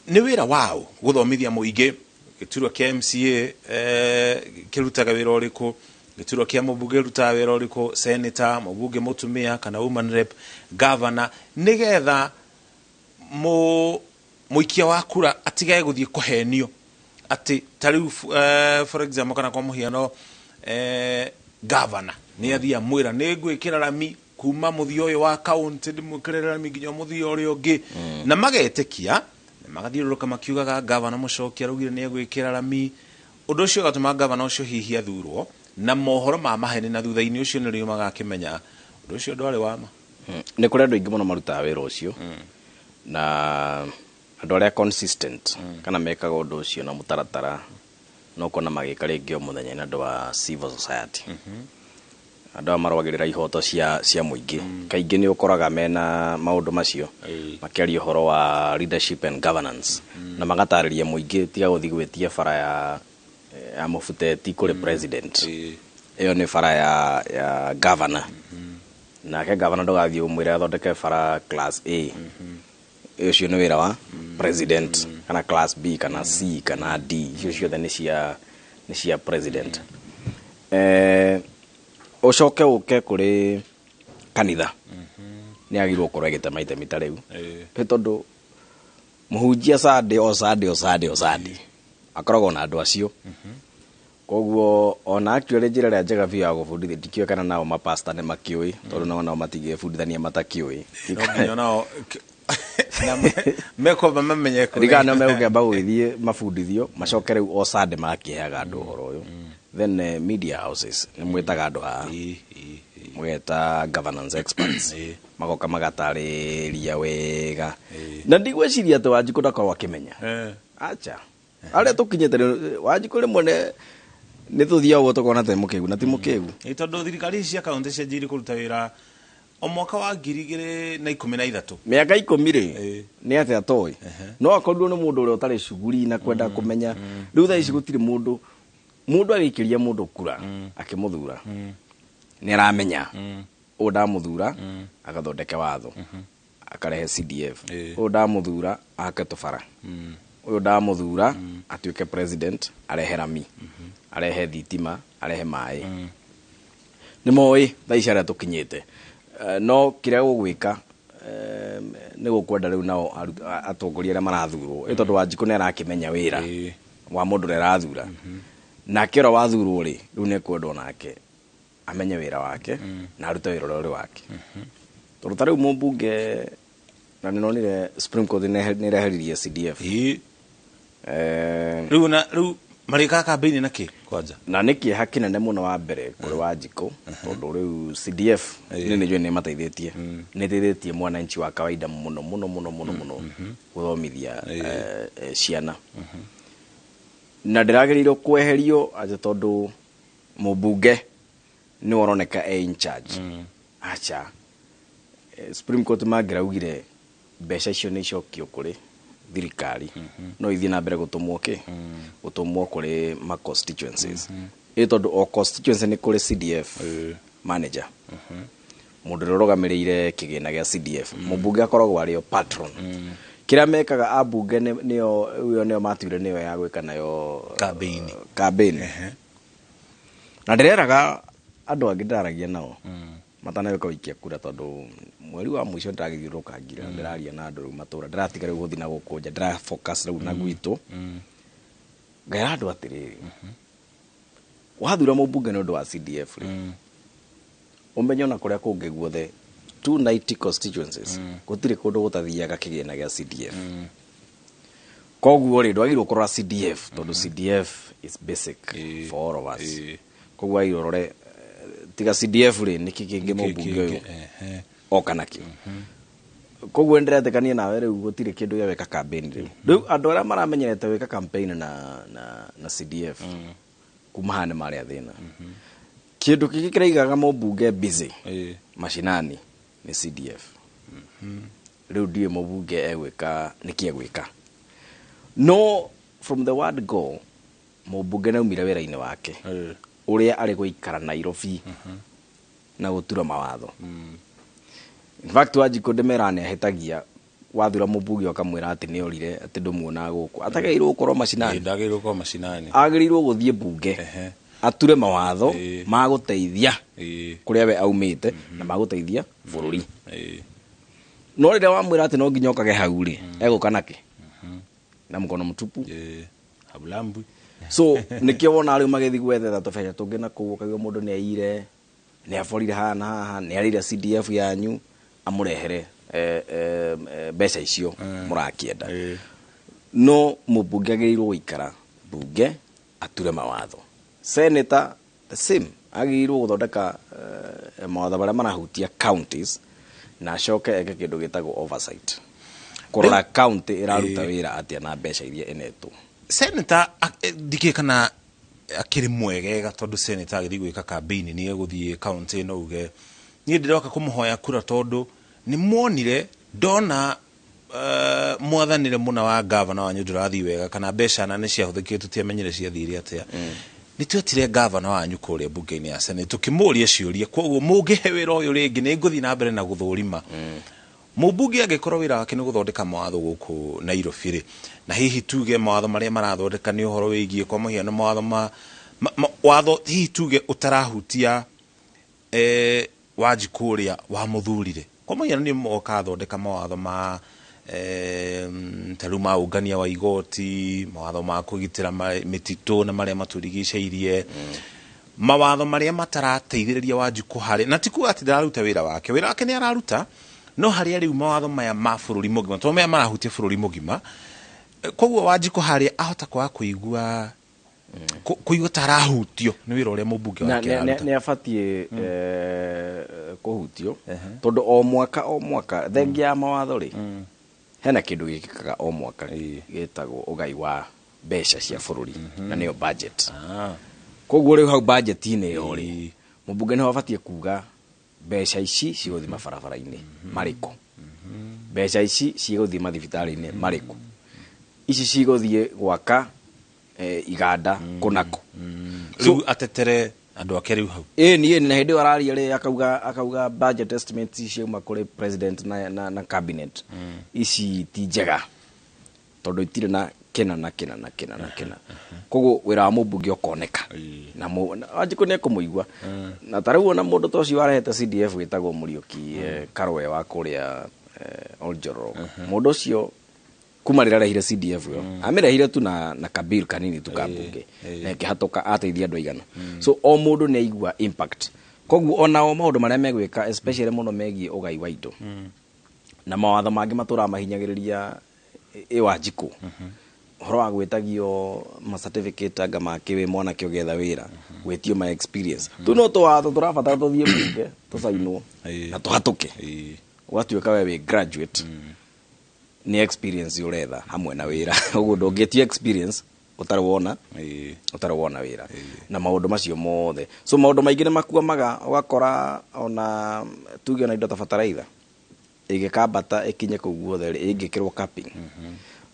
nĩ wĩra wao gũthomithia mũingĩ gĩturwa kĩa MCA kĩrutaga wĩra ũrĩkũ, gĩturwa kĩa mũmbunge kĩrutaga wĩra ũrĩkũ, senator, mũmbunge mũtumia kana woman rep, governor, nĩgetha mũikia wa kura atigage gũthiĩ kũhenio atĩ ta rĩu for example kana kwa mũhiano, governor nĩ athiĩ amwĩra nĩ ngwĩkĩra rami. Kuma muthia ũyũ wa kaunti ndĩmwĩkĩrĩre rami nginya mũthia ũrĩa ũngĩ, na magetĩkia na magathiũrũrũka makiugaga gavana Mũchoki araugire nĩ egwĩkĩra rami. Ũndũ ũcio ũgatũma gavana ũcio hihi athurwo na mohoro ma maheni, na thutha-inĩ ũcio nĩrĩo magakĩmenya ũndũ ũcio ndwarĩ wa ma. Nĩ kũrĩ andũ aingĩ mũno marutaga wĩra ũcio, na andũ arĩa consistent kana mekaga ũndũ ũcio na mũtaratara no kuona magĩka rĩngĩ o mũthenya nĩ andũ a civil society, andũ aya marũagĩrĩra ihoto cia mũingĩ. Kaingĩ nĩ ũkoraga mena maũndũ macio, makĩaria ũhoro wa leadership and governance, na magatarĩria mũingĩ tiga gũthiĩ gwĩtia bara ya mũbuteti kũrĩ president. Ĩyo nĩ bara ya governor, nake governor ndũgathiĩ ũmwĩre athondeke bara class A, ũcio nĩ wĩra wa president, kana class B kana C kana D, icio ciothe nĩ cia president. Ũcoke ũke kũrĩ kanitha, nĩ agĩrĩirwo gũkorwo ĩgĩtema itemi ta rĩu, nĩ tondũ mũhunjia Sunday o Sunday o Sunday o Sunday akoragwo na andũ acio. Koguo ona actually njĩra ĩrĩa njega biũ ya gũbundithia, ndikĩũĩ kana nao mapasta nĩ makĩũĩ, tondũ nao matingĩbundithania matakĩũĩ. No nginya nao na mekwamba mamenye kũrĩa. Ndigana nĩo megũkĩamba gũgĩthiĩ mabundithio, macoke rĩu o Sunday makĩheaga andũ ũhoro ũyũ. Then media houses nĩ mwĩtaga andũ haha, mũgeta governance experts, magoka magatarĩria wega, na ndigwĩciria atĩ Wanjikũ ndakorwo akĩmenya. Acha arĩa tũkinyĩte rĩu, Wanjikũ rĩmwe nĩ tũthiaga ũguo tũkona ta mũkĩgu na ti mũkĩgu. Ĩ, tondũ thirikari ici cia kaunti cianjirie kũruta wĩra o mwaka wa 2013. Mĩaka 10 rĩ, nĩ atĩa toĩ no akorirwo nĩ mũndũ ũrĩa ũtarĩ cuguri na kwenda kũmenya. Rĩu thaa ici gũtirĩ mũndũ agĩikĩria mũndũ kura akĩmũthura nĩ aramenya ũũ ndamũthura agathondeke watho, akarehe CDF, ũyũ ndamũthura ake tũbara, ũyũ ndamũthura atuĩke president arehe rami, arehe thitima, arehe maĩ. Nĩ moĩ thaa ici arĩa tũkinyĩte. No kĩrĩa gũgwĩka nĩ gũkwenda rĩu nao atongoria arĩa marathurwo, ĩ tondũ Wanjikũ nĩ arakĩmenya wĩra wa mũndũ ũrĩa arathura, nake ũrĩa wathurwo rĩ, rĩu nĩ ekwendwo nake amenye wĩra wake na arute wĩra ũrĩa ũrĩ wake, tondũ ta rĩu mũmbunge na nĩ nonire Supreme Court nĩ ĩreheririe CDF. Rĩu na rĩu marĩkaga kambĩini na kĩ kwanja? Na nĩ kĩeha kĩnene mũno wa mbere kũrĩ Wanjikũ, tondũ rĩu CDF nĩ njũĩ nĩ ĩmateithĩtie, nĩ ĩteithĩtie mwananchi wa kawaida mũno mũno mũno mũno mũno gũthomithia ciana, na ndĩragĩrĩirwo kweherio atĩ tondũ mũmbunge nĩ ũroneka e in charge. Acha. Supreme Court mangĩraugire mbeca icio nĩ icokio kũrĩ thirikari, no ithiĩ na mbere gũtũmwo kĩ gũtũmwo kũrĩ ma constituencies, ĩ tondũ o constituency nĩ kũrĩ CDF manager, mũndũ ũrĩa ũrũgamĩrĩire kĩgĩna gĩa CDF. Mũmbunge akoragwo arĩ o patron. Kĩrĩa mekaga ambunge nĩo ĩyo nĩo matuire nĩyo ya gwĩka nayo Campaign. Campaign. Na ndĩreraga andũ angĩ ndĩraragia nao matanagĩũka gũikia kura, tondũ mweri wa mũico ndĩragĩthiũrũrũka ngira ndĩraria na andũ rĩu matũra, ndĩratiga rĩu gũthiĩ na gũkũ nja, ndĩra focus rĩu na gwitũ. Ngaĩra andũ atĩrĩrĩ, wathura mũmbunge nĩ ũndũ wa CDF rĩ, ũmenye ona kũrĩa kũngĩ guothe 290 constituencies gũtirĩ kũndũ gũtathiaga kĩgĩna gĩa CDF. Koguo rĩ, ndwagĩrĩirwo kũrora CDF, tondũ CDF is basic for all of us. Koguo wagĩrĩirwo ũrore tiga CDF rĩ, nĩkĩ kĩngĩ mũmbunge ũyũ oka nakĩo? Koguo nĩndĩretĩkania nawe, rĩu gũtirĩ kĩndũ gĩa gwĩka campaign. Rĩu andũ arĩa maramenyerete gwĩka campaign na CDF kuma haha nĩ marĩa thĩna. Kĩndũ kĩngĩ kĩraigaga mũmbunge busy mashinani nĩ CDF. Rĩu ndiũĩ mũmbunge egwĩka nĩkĩ egwĩka, no from the word go mũmbunge nĩaumire wĩra-inĩ wake ũrĩa arĩ gũikara Nairobi na gũtura mawatho. In fact, Wanjikũ ndĩmeraga nĩ ahĩtagia wathura mũmbunge ũkamwĩra atĩ nĩ orire, atĩ ndũmuonaga gũkũ, atagĩrĩirwo gũkorwo macinani. Ndagĩrĩirwo gũkorwo macinani. Agĩrĩirwo gũthiĩ mbunge ature mawatho ma gũteithia kũrĩa we aumĩte na ma gũteithia bũrũri. No rĩrĩa wamwĩra atĩ no nginya okage hau rĩ, egũka nakĩ? Na mkono mtupu. Habulambwi. So nĩkĩo wona rĩu magĩthiĩ gwethetha tũbeca tũngĩ na kũu, ũkaigua mũndũ nĩ aiyire. Nĩ aborire haha na haha, nĩ arĩire CDF yanyu, amũrehere mbeca icio mũrakĩenda. No mũmbunge agĩrĩirwo gũikara mbunge ature mawatho. Senator the same, agĩrĩirwo gũthondeka mawatho marĩa marahutia counties na acoke eke kĩndũ gĩtagwo oversight, kũrora county ĩraruta wĩra atĩa na mbeca iria ĩnetwo. Senator ndikĩ kana akĩrĩ mwegega, tondũ senator agĩthiĩ gwĩka campaign nĩ egũthiĩ county ĩno uge niĩ ndĩroka kũmũhoya kura tondũ nĩ muonire ndona mwathanĩre mũna wa gavana wanyu ndũrathiĩ wega, kana mbeca na nĩ ciahũthĩkire tũtiamenyire ciathire atĩa, nĩ twetire gavana wanyu kũrĩa mbunge-inĩ ya Senate tũkĩmũria ciũria, koguo mũngĩhe wĩra ũyũ rĩngĩ nĩ ngũthiĩ na mbere na gũthũrima. Mũmbunge angĩkorwo wĩra wake nĩ gũthondeka mawatho gũkũ Nairobi rĩ, na hihi tuge mawatho marĩa marathondeka nĩ ũhoro wĩgiĩ kwa mũhiano mawatho ma watho hihi tuge ũtarahutia Wanjikũ ũrĩa wamũthurire, kwa mũhiano nĩ moka athondeka mawatho ma ta rĩu ma ũngania wa igoti, mawatho ma kũgitĩra mĩtitũ na marĩa matũrigicĩirie, mawatho marĩa matarateithĩrĩria Wanjikũ harĩ, na ti kuga atĩ ndararuta wĩra wake, wĩra wake nĩ araruta, no harĩa rĩu mawatho maya ma bũrũri mũgima, tondũ maya marahutia bũrũri mũgima, koguo Wanjikũ harĩa ahota kwaga kũigua kũigua ta arahutio nĩ wĩra ũrĩa mũmbunge wake araruta. Nĩ abatiĩ kũhutio, tondũ o mwaka o mwaka thengia ya mawatho rĩ, hena kĩndũ gĩkĩkaga o mwaka gĩtagwo ũgai wa mbeca cia bũrũri, na nĩyo budget. Koguo rĩu hau budget-inĩ ĩyo rĩ, mũmbunge nĩho abatiĩ kuga mbeca ici cigũthiĩ mabarabara-inĩ marĩkũ, mbeca ici cigũthiĩ mathibitarĩ-inĩ marĩkũ, ici cigũthiĩ gwaka iganda kũnakũ. Rĩu atetere andũ ake rĩu hau. Ĩni na hĩndĩ ĩyo araria rĩ, akauga budget estimates ciauma kũrĩ president na cabinet ici ti njega tondũ itirĩ na kĩna na kĩna na kĩna na kĩna. Koguo wĩra wa mũmbunge ũkoneka na Wanjikũ nĩ ekũmũigua. Na ta rĩu ona mũndũ ta ũcio warehete CDF wĩtagwo Mũriũki Karũe wa kũrĩa Oljororok, mũndũ ũcio kuma rĩrĩa arehire CDF ĩyo, amĩrehire tu na kabill kanini tu ka mbunge na ĩkĩhatũka, ateithia andũ aigana. So o mũndũ nĩ aigua impact. Koguo onao maũndũ marĩa megwĩka, especially mũno megiĩ ũgai wa indo na mawatho mangĩ matũraga mahinyagĩrĩria ĩ Wanjikũ, ũhoro wa gwĩtagio ma certificate anga make wĩ mwanake ũgĩetha wĩra, gwĩtio ma experience, tu no tũwatho tũrabatara tũthiĩ mbunge tũcainwo na tũhatũke. Ũgatuĩka we wĩ graduate, nĩ experience ũretha hamwe na wĩra, ũguo ndũngĩtia experience ũtarĩ wona ũtarĩ wona wĩra na maũndũ macio mothe. So maũndũ maingĩ nĩ makuamaga, ũgakora ona tuge ona indo ta bataraitha ĩgĩkambata ĩkinye kũu guothe rĩ, ĩngĩkĩrwo capping,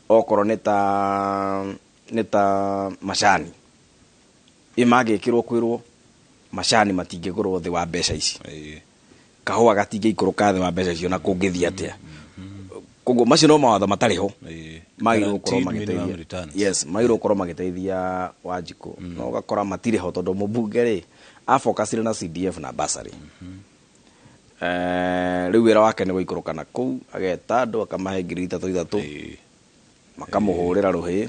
okorwo nĩ ta macani ĩ mangĩkĩrwo kwĩrwo macani matingĩgũrwo thĩ wa mbeca ici, kahũa gatingĩikũrũka thĩ wa mbeca icio na kũngĩthiĩ atĩa. Koguo macio no mawatho matarĩ ho magĩrĩirwo gũkorwo Guaranteed minimum magĩteithia returns. Yes, magĩrĩirwo gũkorwo magĩteithia Wanjikũ, no ũgakora matirĩ ho tondũ mũmbunge rĩ afocusire na CDF na bursary. Rĩu wĩra wake nĩ gũikũrũka na kũu ageta andũ akamahe 3,000 ithatũ, makamũhũrĩra rũhĩ,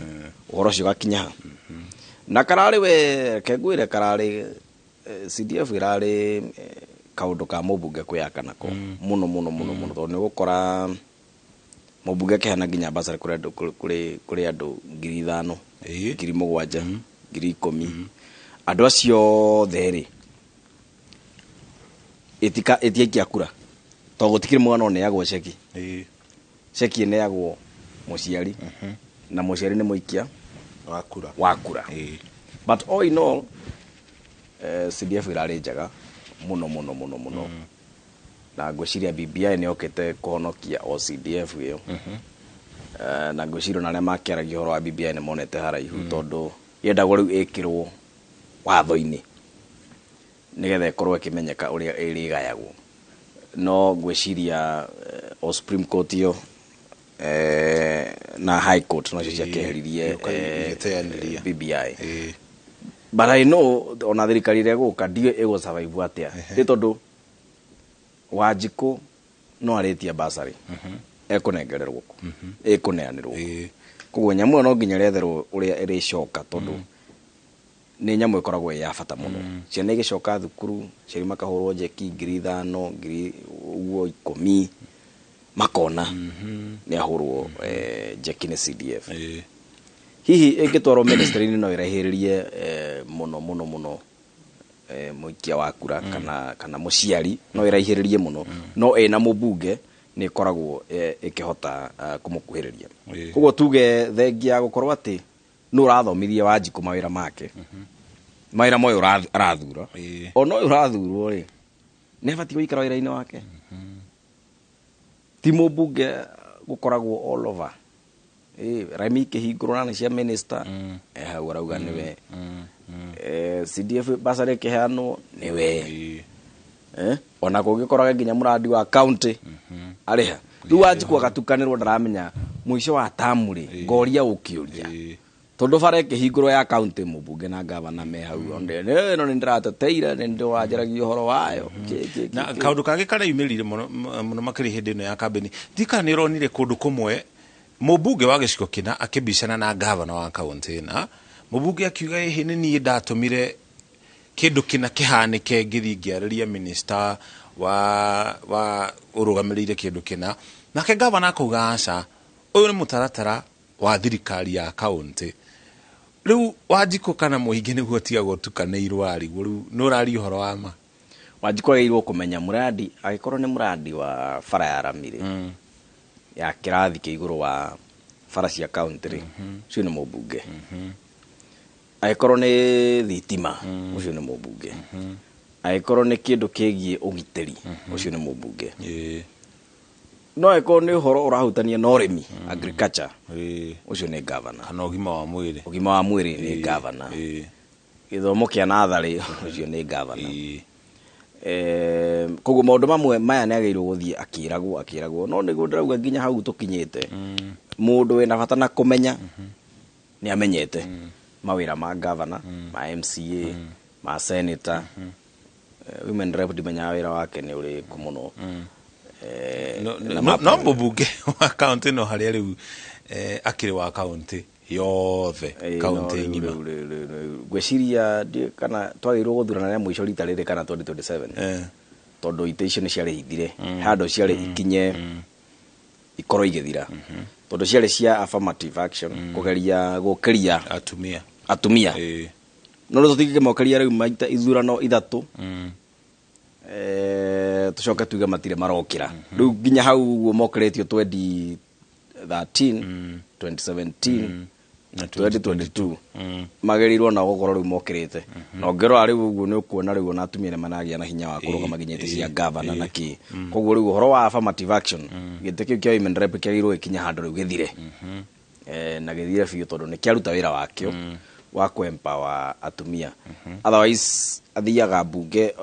ũhoro ũcio ũgakinya ha na kararĩ we reke ngwĩre kararĩ CDF ĩrarĩ kaũndũ ka mũmbunge kwĩyaka nako mũno mũno mũno mũno, tondũ nĩ ũgũkora mũmbunge akĩheana nginya bursary kũrĩ andũ kũrĩ andũ 5,000, 7,000, 10,000. Andũ acio othe rĩ ĩtika ĩtiaikia kura tondũ gũtikĩrĩ mwana ũneagwo ceki. Ceki ĩneagwo mũciari na mũciari nĩ mũikia wa kura. Wa kura. But all in all, CDF ĩrarĩ njega mũno mũno mũno mũno, na ngwĩciria BBI nĩ yokĩte kũhonokia o CDF ĩyo. Na ngwĩciria ona arĩa makĩaragia ũhoro wa BBI nĩ monete haraihu, tondũ yendagwo rĩu ĩkĩrwo watho-inĩ nĩgetha ĩkorwo ĩkĩmenyeka ũrĩa ĩrĩgayagwo. No ngwĩciria o Supreme Court ĩyo na High Court nocio ciakĩeheririe Ĩgĩũka ĩgĩteanĩria. BBI. But I know ona thirikari ĩrĩa ĩgũka ndiũĩ ĩgũ survive atĩa, nĩ tondũ Wanjikũ no arĩtie bursary ekũnengererwo kũ, ĩkũneanĩrwo kũ. Koguo nyamũ ĩyo no nginya ĩretherwo ũrĩa ĩrĩcoka, tondũ Nĩ nyamũ ĩkoragwo ĩ ya bata mũno. Ciana igĩcoka thukuru, aciari makahũrwo njeki 5,000, ngiri ũguo 10, makona nĩ ahũrwo njeki nĩ CDF. Hihi ĩngĩtwarwo ministry-inĩ no ĩraihĩrĩrie mũno mũno mũno mũikia wa kura kana mũciari, no ĩraihĩrĩrie mũno, no ĩna mũmbunge nĩ ĩkoragwo ĩkĩhota kũmũkuhĩrĩria. Koguo tuge thengia ya gũkorwo atĩ nũ ũrathomithia Wanjikũ mawĩra make, mawĩra moyũ arathura, ona ũyũ ũrathurwo rĩ, nĩ abatiĩ gũikara wĩra-inĩ wake. Ti mũmbunge gũkoragwo all over. Remi ikĩhingũrwo na nĩ cia minister, hau arauga nĩwe. CDF bursary ĩkĩheanwo nĩwe. Ona kũngĩkoraga nginya mũrandi wa county arĩha. Rĩu Wanjikũ agatukanĩrwo, ndaramenya mũico wa tamu rĩ, ngoria ũkĩũria. Tondũ bara ĩkĩhingũrwo ya county, mũmbunge na gavana me hau, ĩno nĩ ndĩrateteire, nĩ ndĩranjaragia ũhoro wayo. Na kaũndũ kangĩ kareyumĩrire mũno mũno makĩria hĩndĩ ĩno ya kambĩni, ndika nĩ ũronire kũndũ kũmwe mũmbunge wa gĩcigo kĩna akĩbicana na gavana wa kaũntĩ ĩna, mũmbunge akiuga ĩhĩ nĩ niĩ ndatũmire kĩndũ kĩna kĩhanĩke, ngĩthiĩ ngĩarĩria minister wa ũrũgamĩrĩire kĩndũ kĩna, nake gavana akauga aca, ũyũ nĩ mũtaratara wa thirikari ya kaũntĩ. Rĩu Wanjikũ kana mũingĩ nĩguo ũtigagwo ũtukanĩirwo arigwo rĩu nĩ ũraria ũhoro wa ma. Wanjikũ agĩrĩirwo kũmenya mũrandi, angĩkorwo nĩ mũrandi wa bara ya rami rĩ, ya kĩrathi kĩa igũrũ wa bara cia county rĩ, ũcio nĩ mũmbunge. Angĩkorwo nĩ thitima, ũcio nĩ mũmbunge. Angĩkorwo nĩ kĩndũ kĩgiĩ ũgitĩri, ũcio nĩ mũmbunge. No angĩkorwo nĩ ũhoro ũrahutania na ũrĩmi, agriculture, ũcio nĩ governor. Kana ũgima wa mwĩrĩ. Ũgima wa mwĩrĩ nĩ governor. Gĩthomo kĩa natharĩ, ũcio nĩ governor. Koguo maũndũ mamwe maya nĩ agĩrĩirwo gũthiĩ akĩragwo, no nĩguo ndĩrauga nginya hau tũkinyĩte, mũndũ wĩna bata na kũmenya nĩ amenyete mawĩra ma governor, ma MCA, ma senator, women rep ndimenyaga wĩra wake nĩ ũrĩkũ mũno. No mũmbunge wa kaũntĩ no harĩa rĩu akĩrĩ wa kaũntĩ yothe, kaũntĩ ng'ima. Ngwĩciria kana twagĩrĩirwo gũthurana rĩa mũico rita rĩrĩ kana 2027, tondũ itĩ icio nĩ ciarĩ ithire handũ ciarĩ ikinye ikorwo igĩthira, tondũ ciarĩ cia affirmative action kũgeria gũkĩria atumia. Atumia. No rĩu tũtingĩmokeria rĩu maita ithurano 3, tucoke tuge matirĩ marokĩra. Rĩu nginya hau ũguo mokĩrĩtio 2013, 2017 na 2022, magĩrĩirwo na gũkorwo rĩu mokĩrĩte, na ũngĩrora rĩu ũguo nĩ ũkuona rĩu ona atumia nĩ maragĩa na hinya wa kũrũgama nginya itĩ cia gavana na kĩ. Koguo rĩu ũhoro wa affirmative action, gĩtĩ kĩu kĩa women rep kĩagĩrĩirwo gĩkinye handũ rĩu gĩthire, na gĩthire biũ, tondũ nĩ kĩaruta wĩra wakĩo wa kũ-empower atumia. Otherwise athiaga mbunge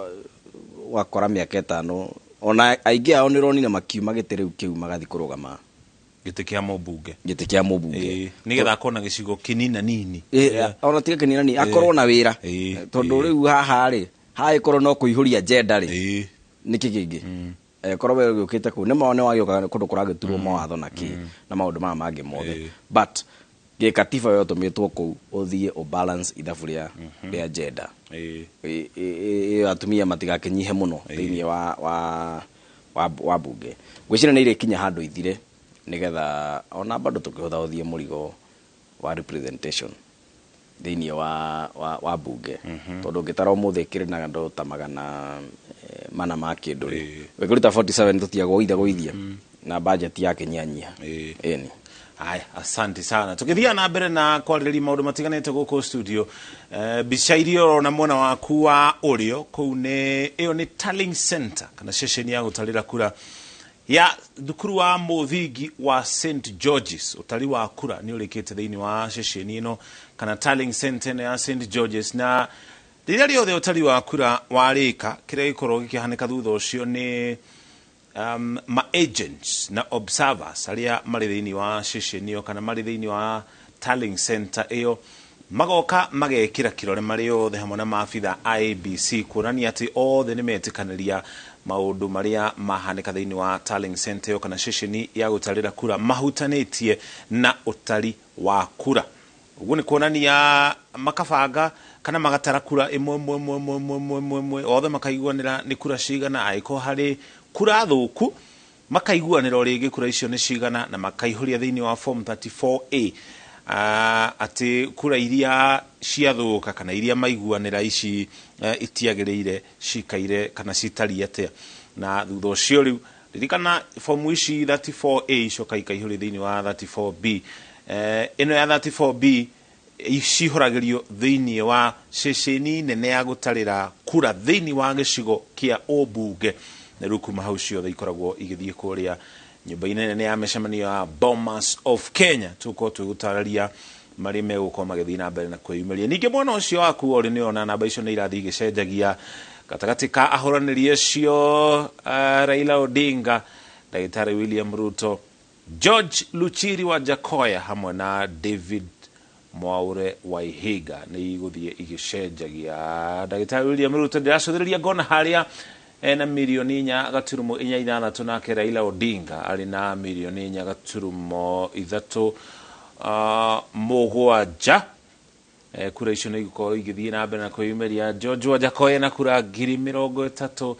ũgakora mĩaka 5, ona aingĩ ao nĩ ũronire makiuma gĩtĩ rĩu kĩu magathiĩ kũrũgama gĩtĩ kĩa mũmbunge. Gĩtĩ kĩa mũmbunge. Nĩgetha akorwo na gĩcigo kĩnina nini. Ona tiga kĩnina nini, akorwo na wĩra, tondũ rĩu haha rĩ, haha ĩkorwo no kũihũria agenda rĩ, nĩkĩ kĩngĩ korwo we ũgĩũkĩte kũu nĩ ma nĩ wagĩũka kũndũ kũragĩturwo mawatho na kĩ na maũndũ maya mangĩ mothe, but gĩkatiba we ũtũmĩtwo kũu ũthiĩ ũbalance ithabu rĩa agenda. Ĩyo atumia matigakĩnyihe mũno thĩinĩ wa bunge. Ngwĩciria nĩ irĩkinya handũ ithire, nĩgetha ona bado tũkĩhũthahũthie mũrigo wa representation thĩinĩ wa bunge, tondũ ũngĩtara ũmũthĩ ĩkĩrĩ na andũ ta 400 ma kĩndũ rĩ, ũngĩruta 47 tũtiagwo ithe gũithia na budget yakĩnyihanyiha. Ĩni. Haya, asante sana. Tukithia na mbere na kwarĩrĩria maũndũ matiganĩte gũkũ studio, mbica iria ũrona mwena waku wa ũrĩo kũu nĩ ĩyo nĩ tallying center kana ceceni ya gũtarĩra kura ya thukuru wa mũthingi wa St George's. Ũtari wa kura nĩ ũrĩkĩte thĩinĩ wa ceceni ĩno kana tallying center ĩno ya St George's, na rĩrĩa rĩothe ũtari wa kura warĩka, kĩrĩa gĩkoragwo gĩkĩhanĩka thutha ũcio nĩ ma agents na observers arĩa marĩ thĩinĩ wa ceceni ĩyo kana marĩ thĩinĩ wa tallying center ĩyo magoka magekĩra kĩrore marĩ othe hamwe na maabitha a IEBC kuonania atĩ othe nĩ metĩkanĩria maũndũ marĩa mahanĩka thĩinĩ wa tallying center ĩyo kana ceceni ya gũtarĩra kura mahutanĩtie na ũtari wa kura. Ũguo nĩ kuonania makabanga Kana magatara kura ĩmwe ĩmwe ĩmwe ĩmwe ĩmwe ĩmwe ĩmwe ĩmwe, othe makaiguanĩra nĩ kura cigana. Angĩkorwo harĩ kura thũku, makaiguanĩra o rĩngĩ kura icio nĩ cigana, na makaihũria thĩinĩ wa form 34A atĩ kura iria ciathũka kana iria maiguanĩra ici itiagĩrĩire cikaire kana citariĩ atĩa. Na thutha ũcio rĩu ririkana fomu ici 34A icoka ikaihũrio thĩinĩ wa 34B. Ĩno ya 34B cihũragĩrio thĩinĩ wa ceceni nene ya gũtarĩra kura thĩinĩ wa gĩcigo kĩa ũmbunge, na rĩu kuma hau ciothe ikoragwo igĩthiĩ kũrĩa nyũmba-inĩ nene ya mĩcemanio ya Bomas of Kenya. Tũgũkorwo twĩgũtarĩria marĩa megũkorwo magĩthiĩ na mbere na kwĩyumĩria. Ningĩ mwena ũcio waku ũrĩ nĩ ona namba icio nĩ irathiĩ igĩcenjagia gatagatĩ ka ahũranĩri acio, Raila Odinga, ndagĩtarĩ William Ruto, George Luchiri wa Jakoya hamwe na David Mwaure Waihiga, nĩ igũthiĩ igĩcenjagia. Ndagĩtarĩ William Ruto ndĩracũthĩrĩria ngona harĩa ena 4.46 mirioni, nake Raila Odinga arĩ na 4.37 mirioni. Kura icio nĩ igũkorwo igĩthiĩ na mbere na kwĩyumĩria. George Wajackoyah na kura 30,000.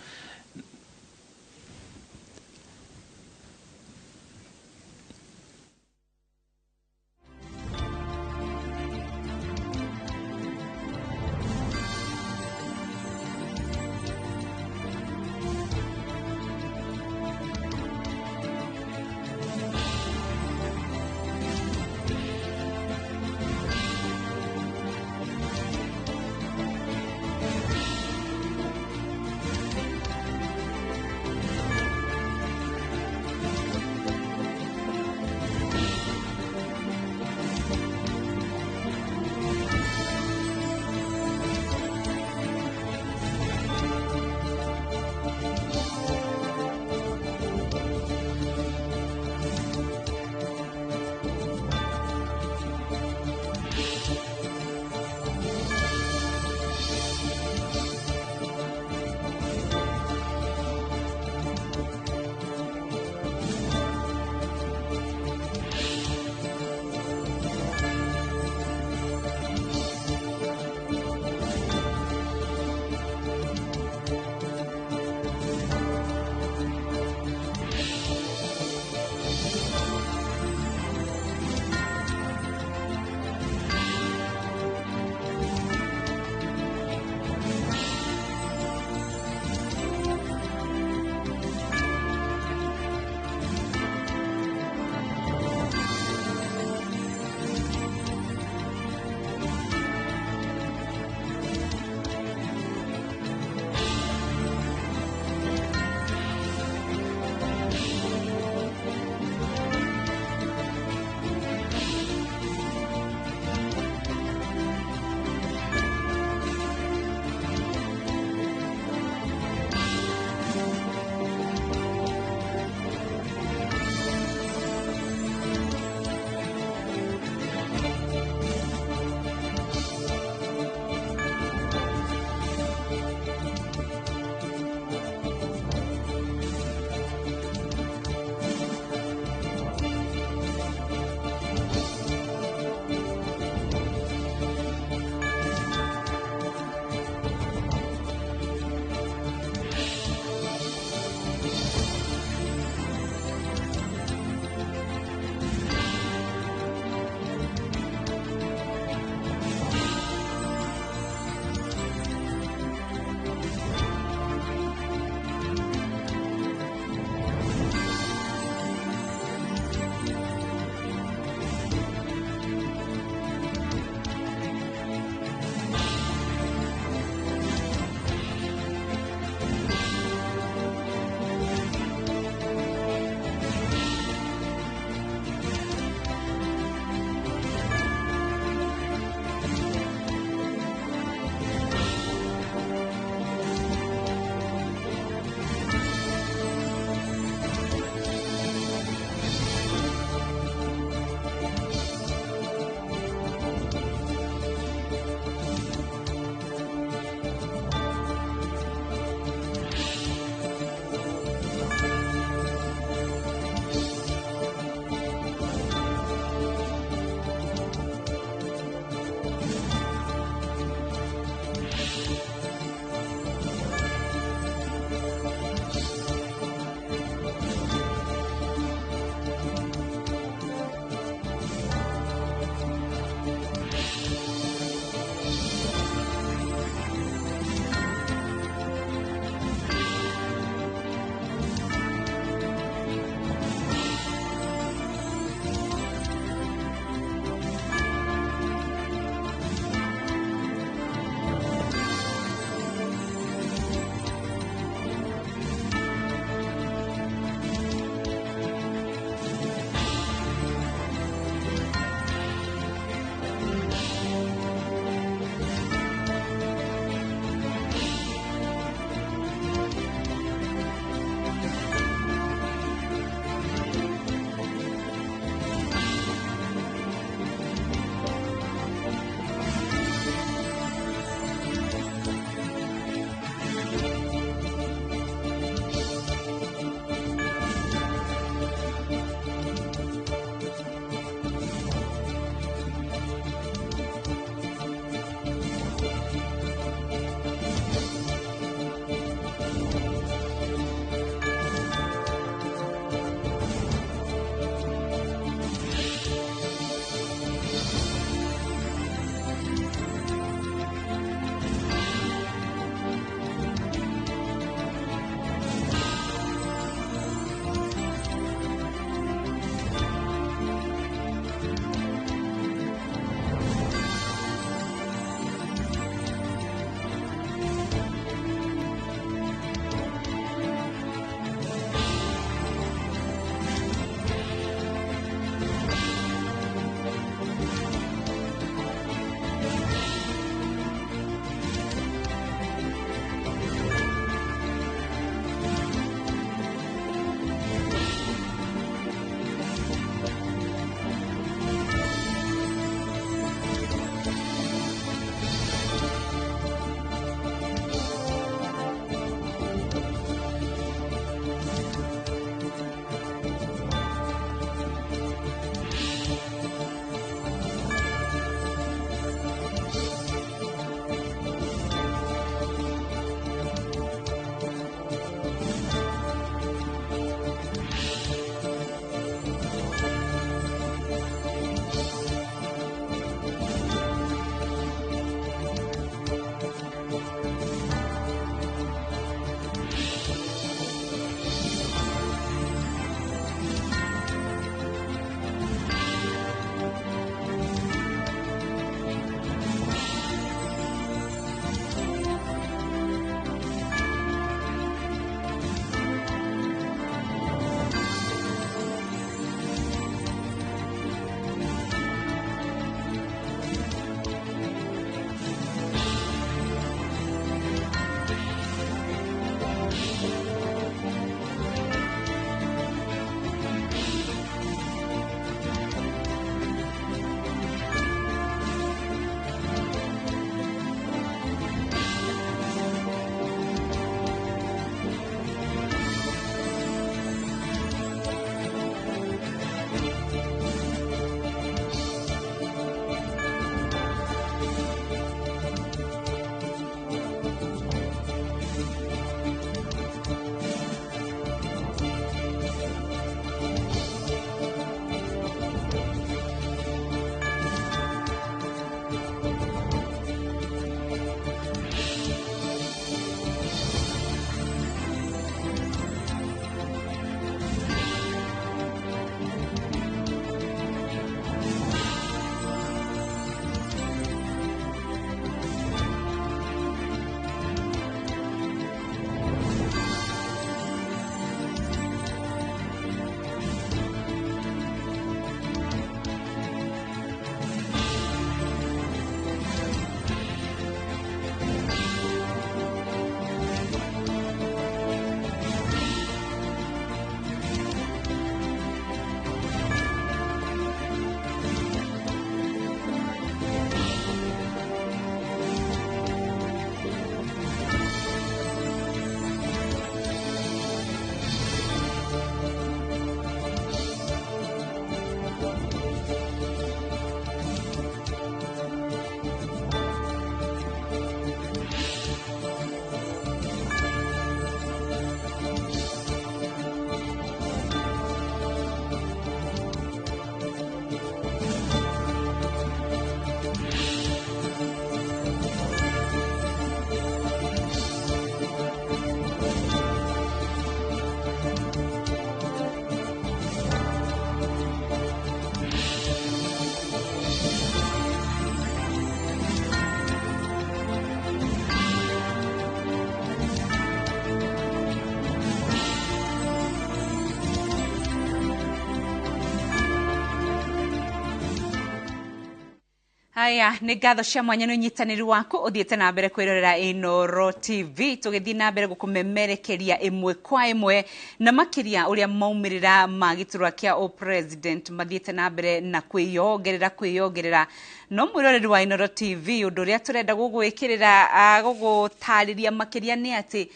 Haya, nĩ ngatho cia mwanya nĩ ũnyitanĩri waku ũthiĩte na mbere kwĩrorera Inooro TV tũgĩthiĩ na mbere gũkũmemerekeria ĩmwe kwa ĩmwe na makĩria ũrĩa maumĩrĩra ma gĩturwa kĩa ũpresident mathiĩte na mbere na kwĩyongerera no mwĩroreri wa Inooro TV ũndũ ũrĩa tũrenda gũgwĩkĩrĩra gũgũtarĩria makĩria nĩ atĩ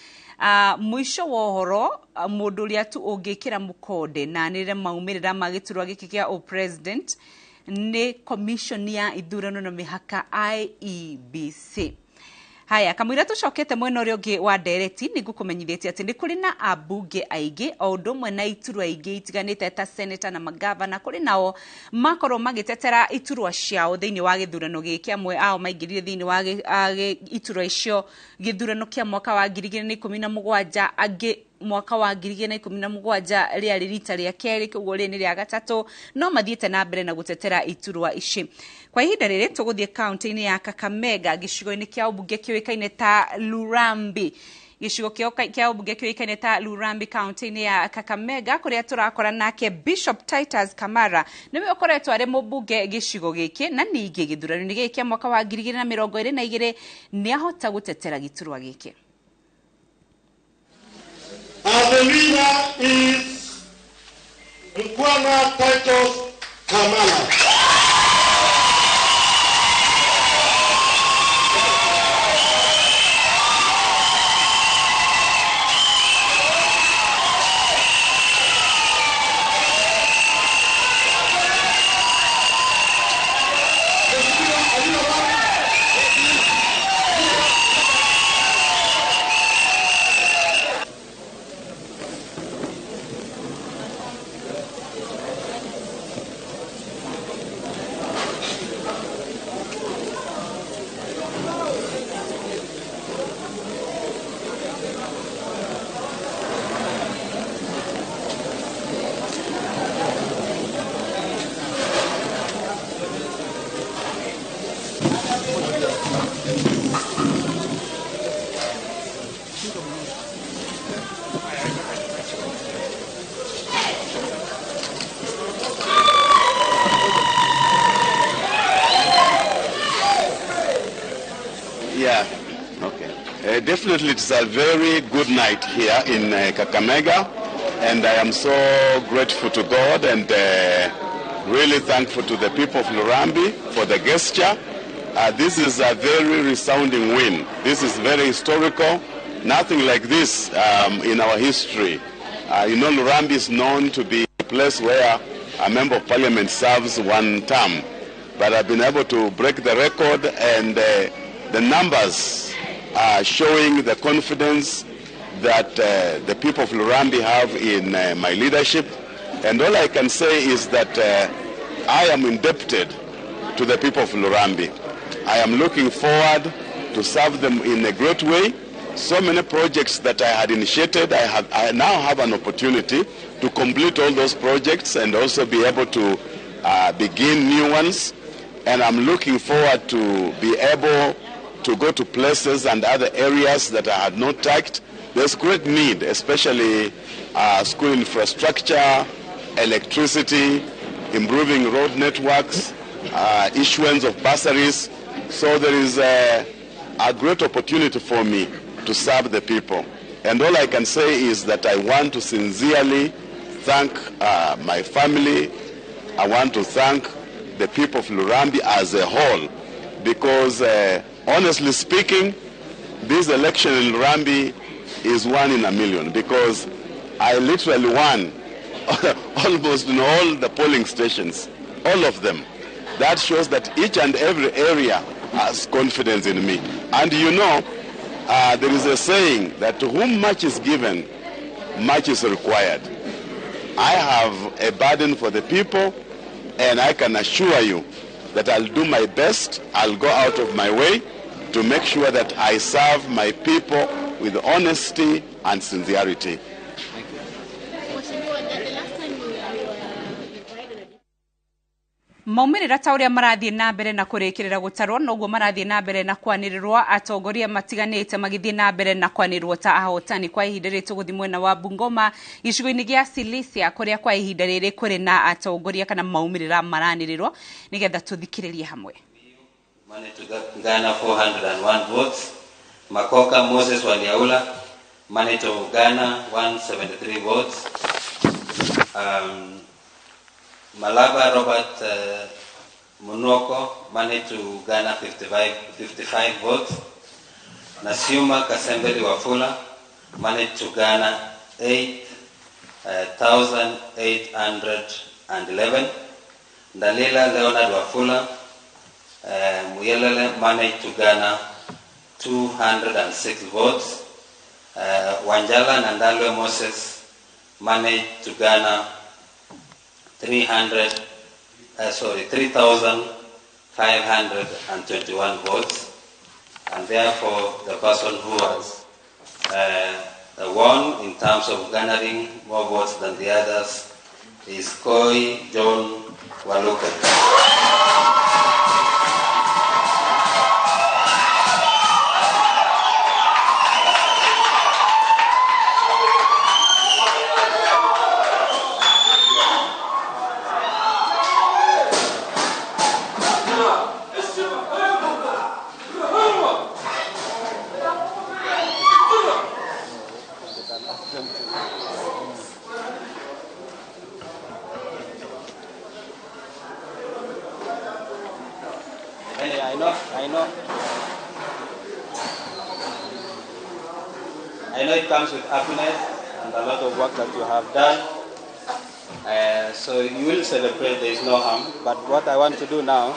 mũico wa ũhoro mũndũ ũrĩa tu ũngĩkĩra mũkonde na anĩrĩre maumĩrĩra ma gĩturwa gĩkĩ kĩa ũpresident nĩ commission ya ithurano na mĩhaka IEBC. Haya, kamũira tũcokete mwena ũrĩa ũngĩ wa ndereti nĩ ngũkũmenyithĩtie atĩ nĩ kũrĩ na ambunge aingĩ o ũndũ ũmwe na iturwa ingĩ itiganĩte ta senator na magavana kũrĩ nao makorwo magĩtetera iturwa ciao thĩinĩ wa gĩthurano gĩkĩ. Amwe ao maingĩrire thĩinĩ wa iturwa icio gĩthurano kĩa mwaka wa 2017, angĩ mwaka wa 2017 rĩarĩ rita rĩa kerĩ, koguo rĩrĩ nĩ rĩa gatatũ, no mathiĩte na mbere na gũtetera iturwa ici. Kwa ihinda rĩrĩ tũgũthiĩ kaunti-inĩ ya Kakamega gĩcigo-inĩ kĩa ũmbunge kĩũĩkaine ta Lurambi. Gĩcigo kĩa ũmbunge kĩũĩkaine ta Lurambi kaunti-inĩ ya Kakamega kũrĩa tũrakora nake Bishop Titus Kamara nĩwe ũkoretwo arĩ mũmbunge gĩcigo gĩkĩ na ningĩ gĩthurano-inĩ gĩkĩ kĩa mwaka wa 2022 nĩahota gũtetera gĩturwa gĩkĩ. And the winner is Mkwana Titus Kamara. Yeah, okay. Definitely it's a very good night here in Kakamega, and I am so grateful to God and really thankful to the people of Lurambi for the gesture. This is a very resounding win. This is very historical. Nothing like this in our history. You know, Lurambi is known to be a place where a member of parliament serves one term, but I've been able to break the record, and the numbers are showing the confidence that the people of Lurambi have in my leadership. And all I can say is that I am indebted to the people of Lurambi. I am looking forward to serve them in a great way. So many projects that I had initiated, I now have an opportunity to complete all those projects and also be able to begin new ones. And I'm looking forward to be able to go to places and other areas that I had not touched. There's great need, especially school infrastructure, electricity, improving road networks, issuance of bursaries. So there is a great opportunity for me to serve the people. And all I can say is that I want to sincerely thank my family. I want to thank the people of Lurambi as a whole, because honestly speaking, this election in Lurambi is one in a million, because I literally won almost in all the polling stations, all of them. That shows that each and every area has confidence in me. And you know, there is a saying that to whom much is given, much is required. I have a burden for the people, and I can assure you that I'll do my best. I'll go out of my way to make sure that I serve my people with honesty and sincerity. Maumĩrĩra ta ũrĩa marathiĩ na mbere na kũrĩkĩrĩra gũtarwo noguo marathiĩ na mbere na kwanĩrĩrwo atongoria matiganĩte magĩthiĩ na mbere na kwanĩrĩrwo ta ahotani. Kwa ihinda rĩrĩ tũgũthiĩ mwena wa Bungoma gĩcigo-inĩ gĩa Silisia kũrĩa kwa ihinda rĩrĩ kũrĩ na atongoria kana maumĩrĩra maranĩrĩrwo nĩgetha tũthikĩrĩrie hamwe. Managed to garner 401 votes. Makoka Moses Waliaula managed to garner 173 votes. Malaba Robert Munoko managed to garner 55 votes. Nasiuma Kasembeli Wafula managed to garner 8,811. Dalila Leonard Wafula Muyelele managed to garner 206 votes. Wanjala Nandalwe Moses managed to garner 3,521 votes, and therefore the person who has won in terms of garnering more votes than the others is Koi John Waluke. I know it comes with happiness and a lot of work that you have done. So you will celebrate, there is no harm. But what I want to do now,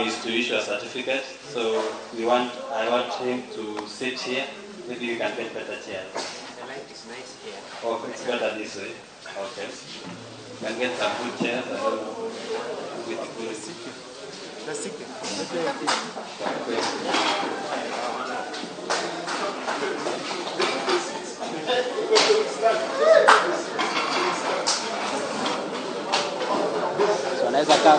is to issue a certificate. So I want him to sit here. Maybe you can get better chairs. The light is nice here. Oh, it's better this way. Okay. You can get some good chairs. I don't know. With good. So anaweza kaa.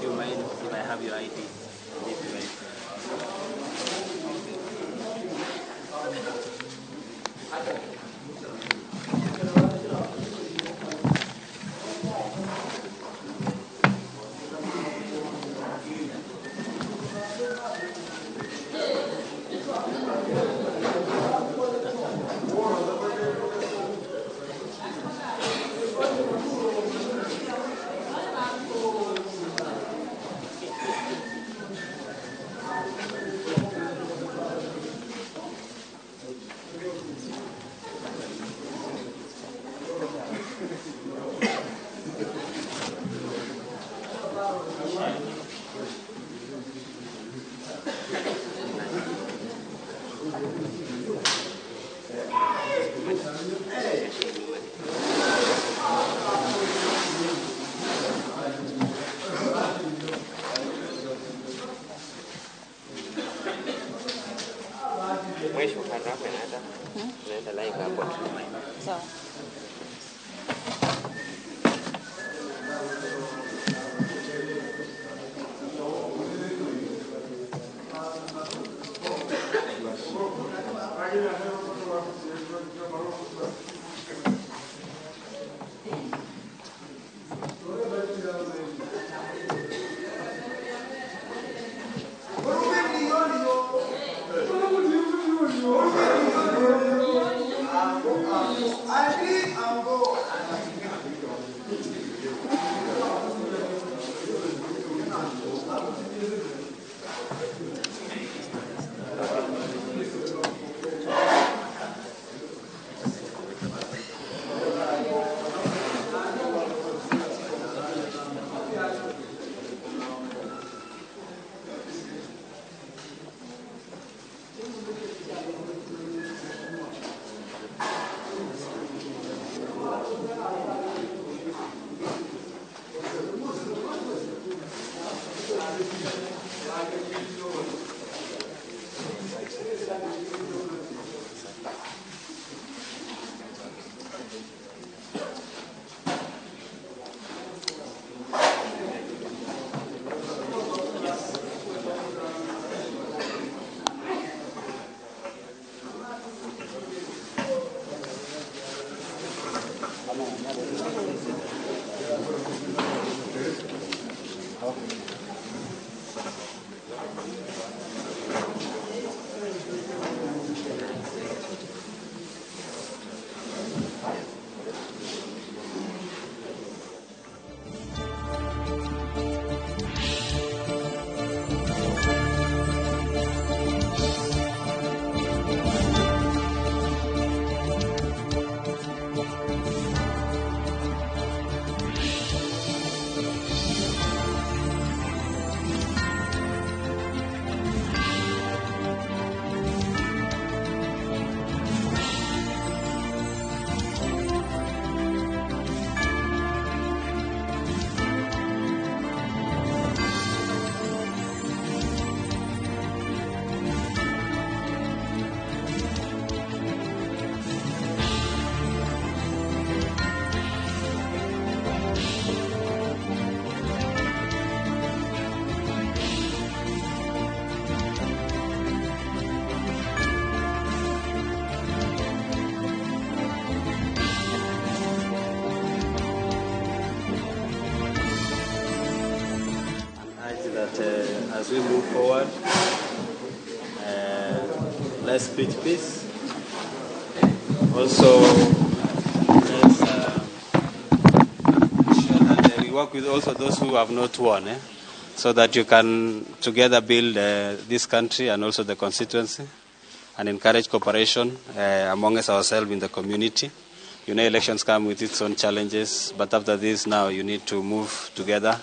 You mind if I have your ID? As we move forward, let's preach peace. Also, let's ensure that we work with also those who have not won, so that you can together build this country and also the constituency, and encourage cooperation amongst ourselves in the community. You know, elections come with its own challenges, but after this now you need to move together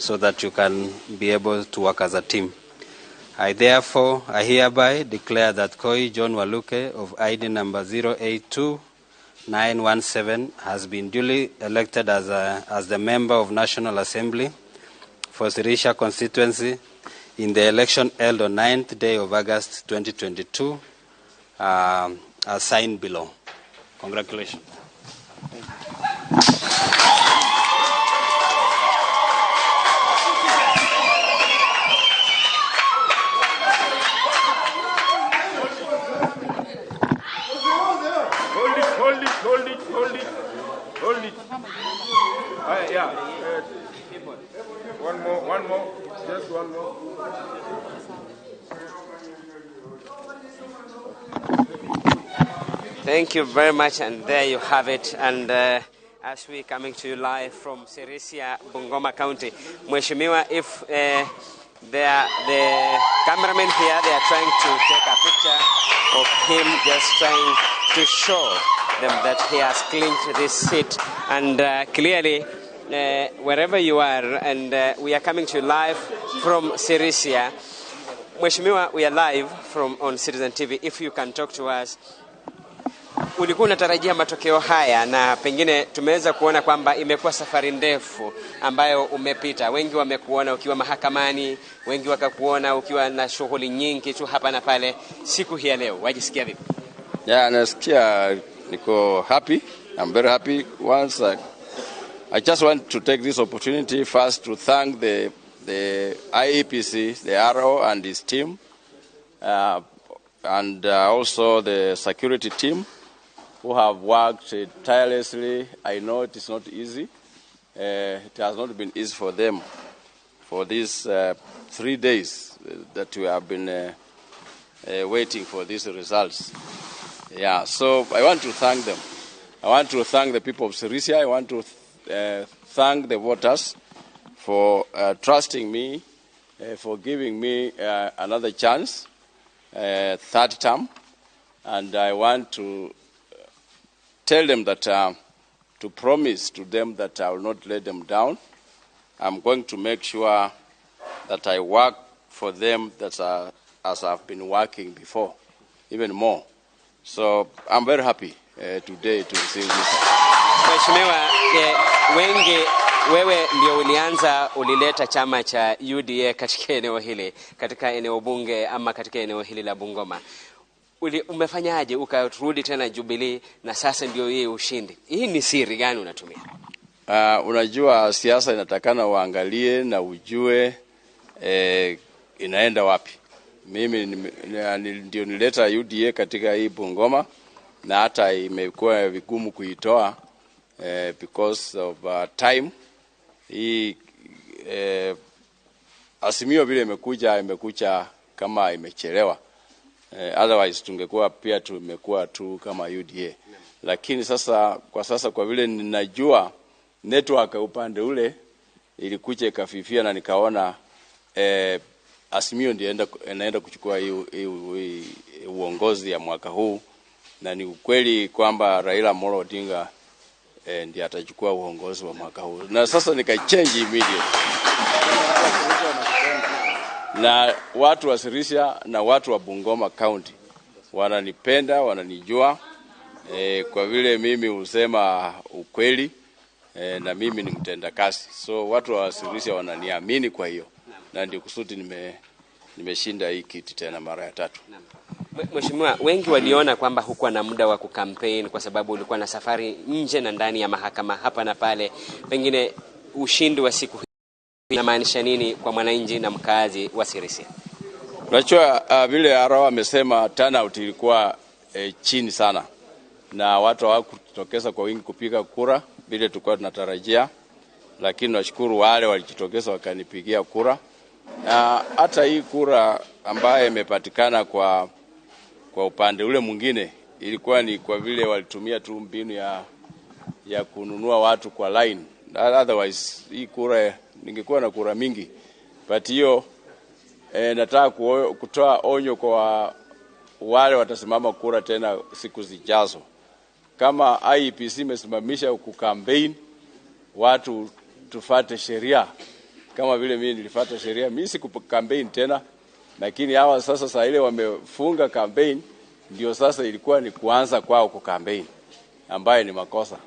so that you can be able to work as a team. I therefore, I hereby declare that Koi John Waluke of ID number 082917 has been duly elected as the member of National Assembly for Sirisia constituency in the election held on 9th day of August 2022, as signed below. Congratulations. Thank you. Hold it. Yeah. One more, just one more. Thank you very much, and there you have it. And as we coming to you live from Sirisia, Bungoma County, Mheshimiwa, if the cameramen here, they are trying to take a picture of him, just trying to show them that he has clinched this seat. And clearly, wherever you are, and we are coming to you live from Sirisia. Mheshimiwa, we are live from on Citizen TV. If you can talk to us. Ulikuwa unatarajia matokeo haya, na pengine tumeweza kuona kwamba imekuwa safari ndefu ambayo umepita. Wengi wamekuona ukiwa mahakamani, wengi wakakuona ukiwa na shughuli nyingi tu hapa na pale. Siku hii ya leo wajisikia vipi? Yeah, nasikia niko happy. I'm very happy. Once I just want to take this opportunity first to thank the IEPC, the RO and his team, and also the security team who have worked tirelessly. I know it is not easy. It has not been easy for them for these 3 days that we have been waiting for these results. Yeah, so I want to thank them. I want to thank the people of Sirisia. I want to thank the voters for trusting me, for giving me another chance, third term. And I want to tell them that, to promise to them that I will not let them down. I'm going to make sure that I work for them that as I've been working before, even more. So I'm very happy today to receive this. Mheshimiwa, wengi wewe ndio ulianza, ulileta chama cha UDA katika eneo hili, katika eneo bunge ama katika eneo hili la Bungoma. Umefanyaje ukarudi tena Jubilee na sasa ndio hii ushindi? Hii ni siri gani unatumia? Unajua siasa inatakana uangalie na ujue inaenda wapi. Mimi ndio nileta UDA katika hii Bungoma na hata imekuwa vigumu kuitoa. Because of time hii, Azimio vile imekuja kama imechelewa. Otherwise tungekuwa pia tumekuwa tu kama UDA. Lakini sasa kwa sasa, kwa vile ninajua network upande ule ilikuja ikafifia na nikaona Azimio ndio inaenda kuchukua hii uongozi ya mwaka huu, na ni ukweli kwamba Raila Amolo Odinga ndiye atachukua uongozi wa mwaka huu, na sasa nikachange immediately na watu wa Sirisia na watu wa Bungoma County wananipenda, wananijua kwa vile mimi husema ukweli na mimi ni mtendakazi, so watu wa Sirisia wananiamini kwa hiyo, na ndio kusudi nimeshinda hii kiti tena mara ya tatu. Mheshimiwa, wengi waliona kwamba hukuwa na muda wa kukampeni kwa sababu ulikuwa na safari nje na ndani ya mahakama hapa na pale. Pengine ushindi wa siku hii inamaanisha nini kwa mwananchi na mkazi wa Sirisia? Unajua, vile Arao amesema, turnout ilikuwa chini sana na watu hawakutokeza kwa wingi kupiga kura vile tulikuwa tunatarajia, lakini nashukuru wale walijitokeza wakanipigia kura. Na hata hii kura ambayo imepatikana kwa upande ule mwingine ilikuwa ni kwa vile walitumia tu mbinu ya kununua watu kwa line. Otherwise hii kura ningekuwa na kura mingi, but hiyo nataka kutoa onyo kwa wale watasimama kura tena siku zijazo. Kama IEBC imesimamisha kukampeni, watu tufate sheria kama vile mimi nilifuata sheria. Mimi sikukampeni tena, lakini hawa sasa saa ile wamefunga campaign, ndio sasa ilikuwa ni kuanza kwao kukampeni, ambaye ni makosa.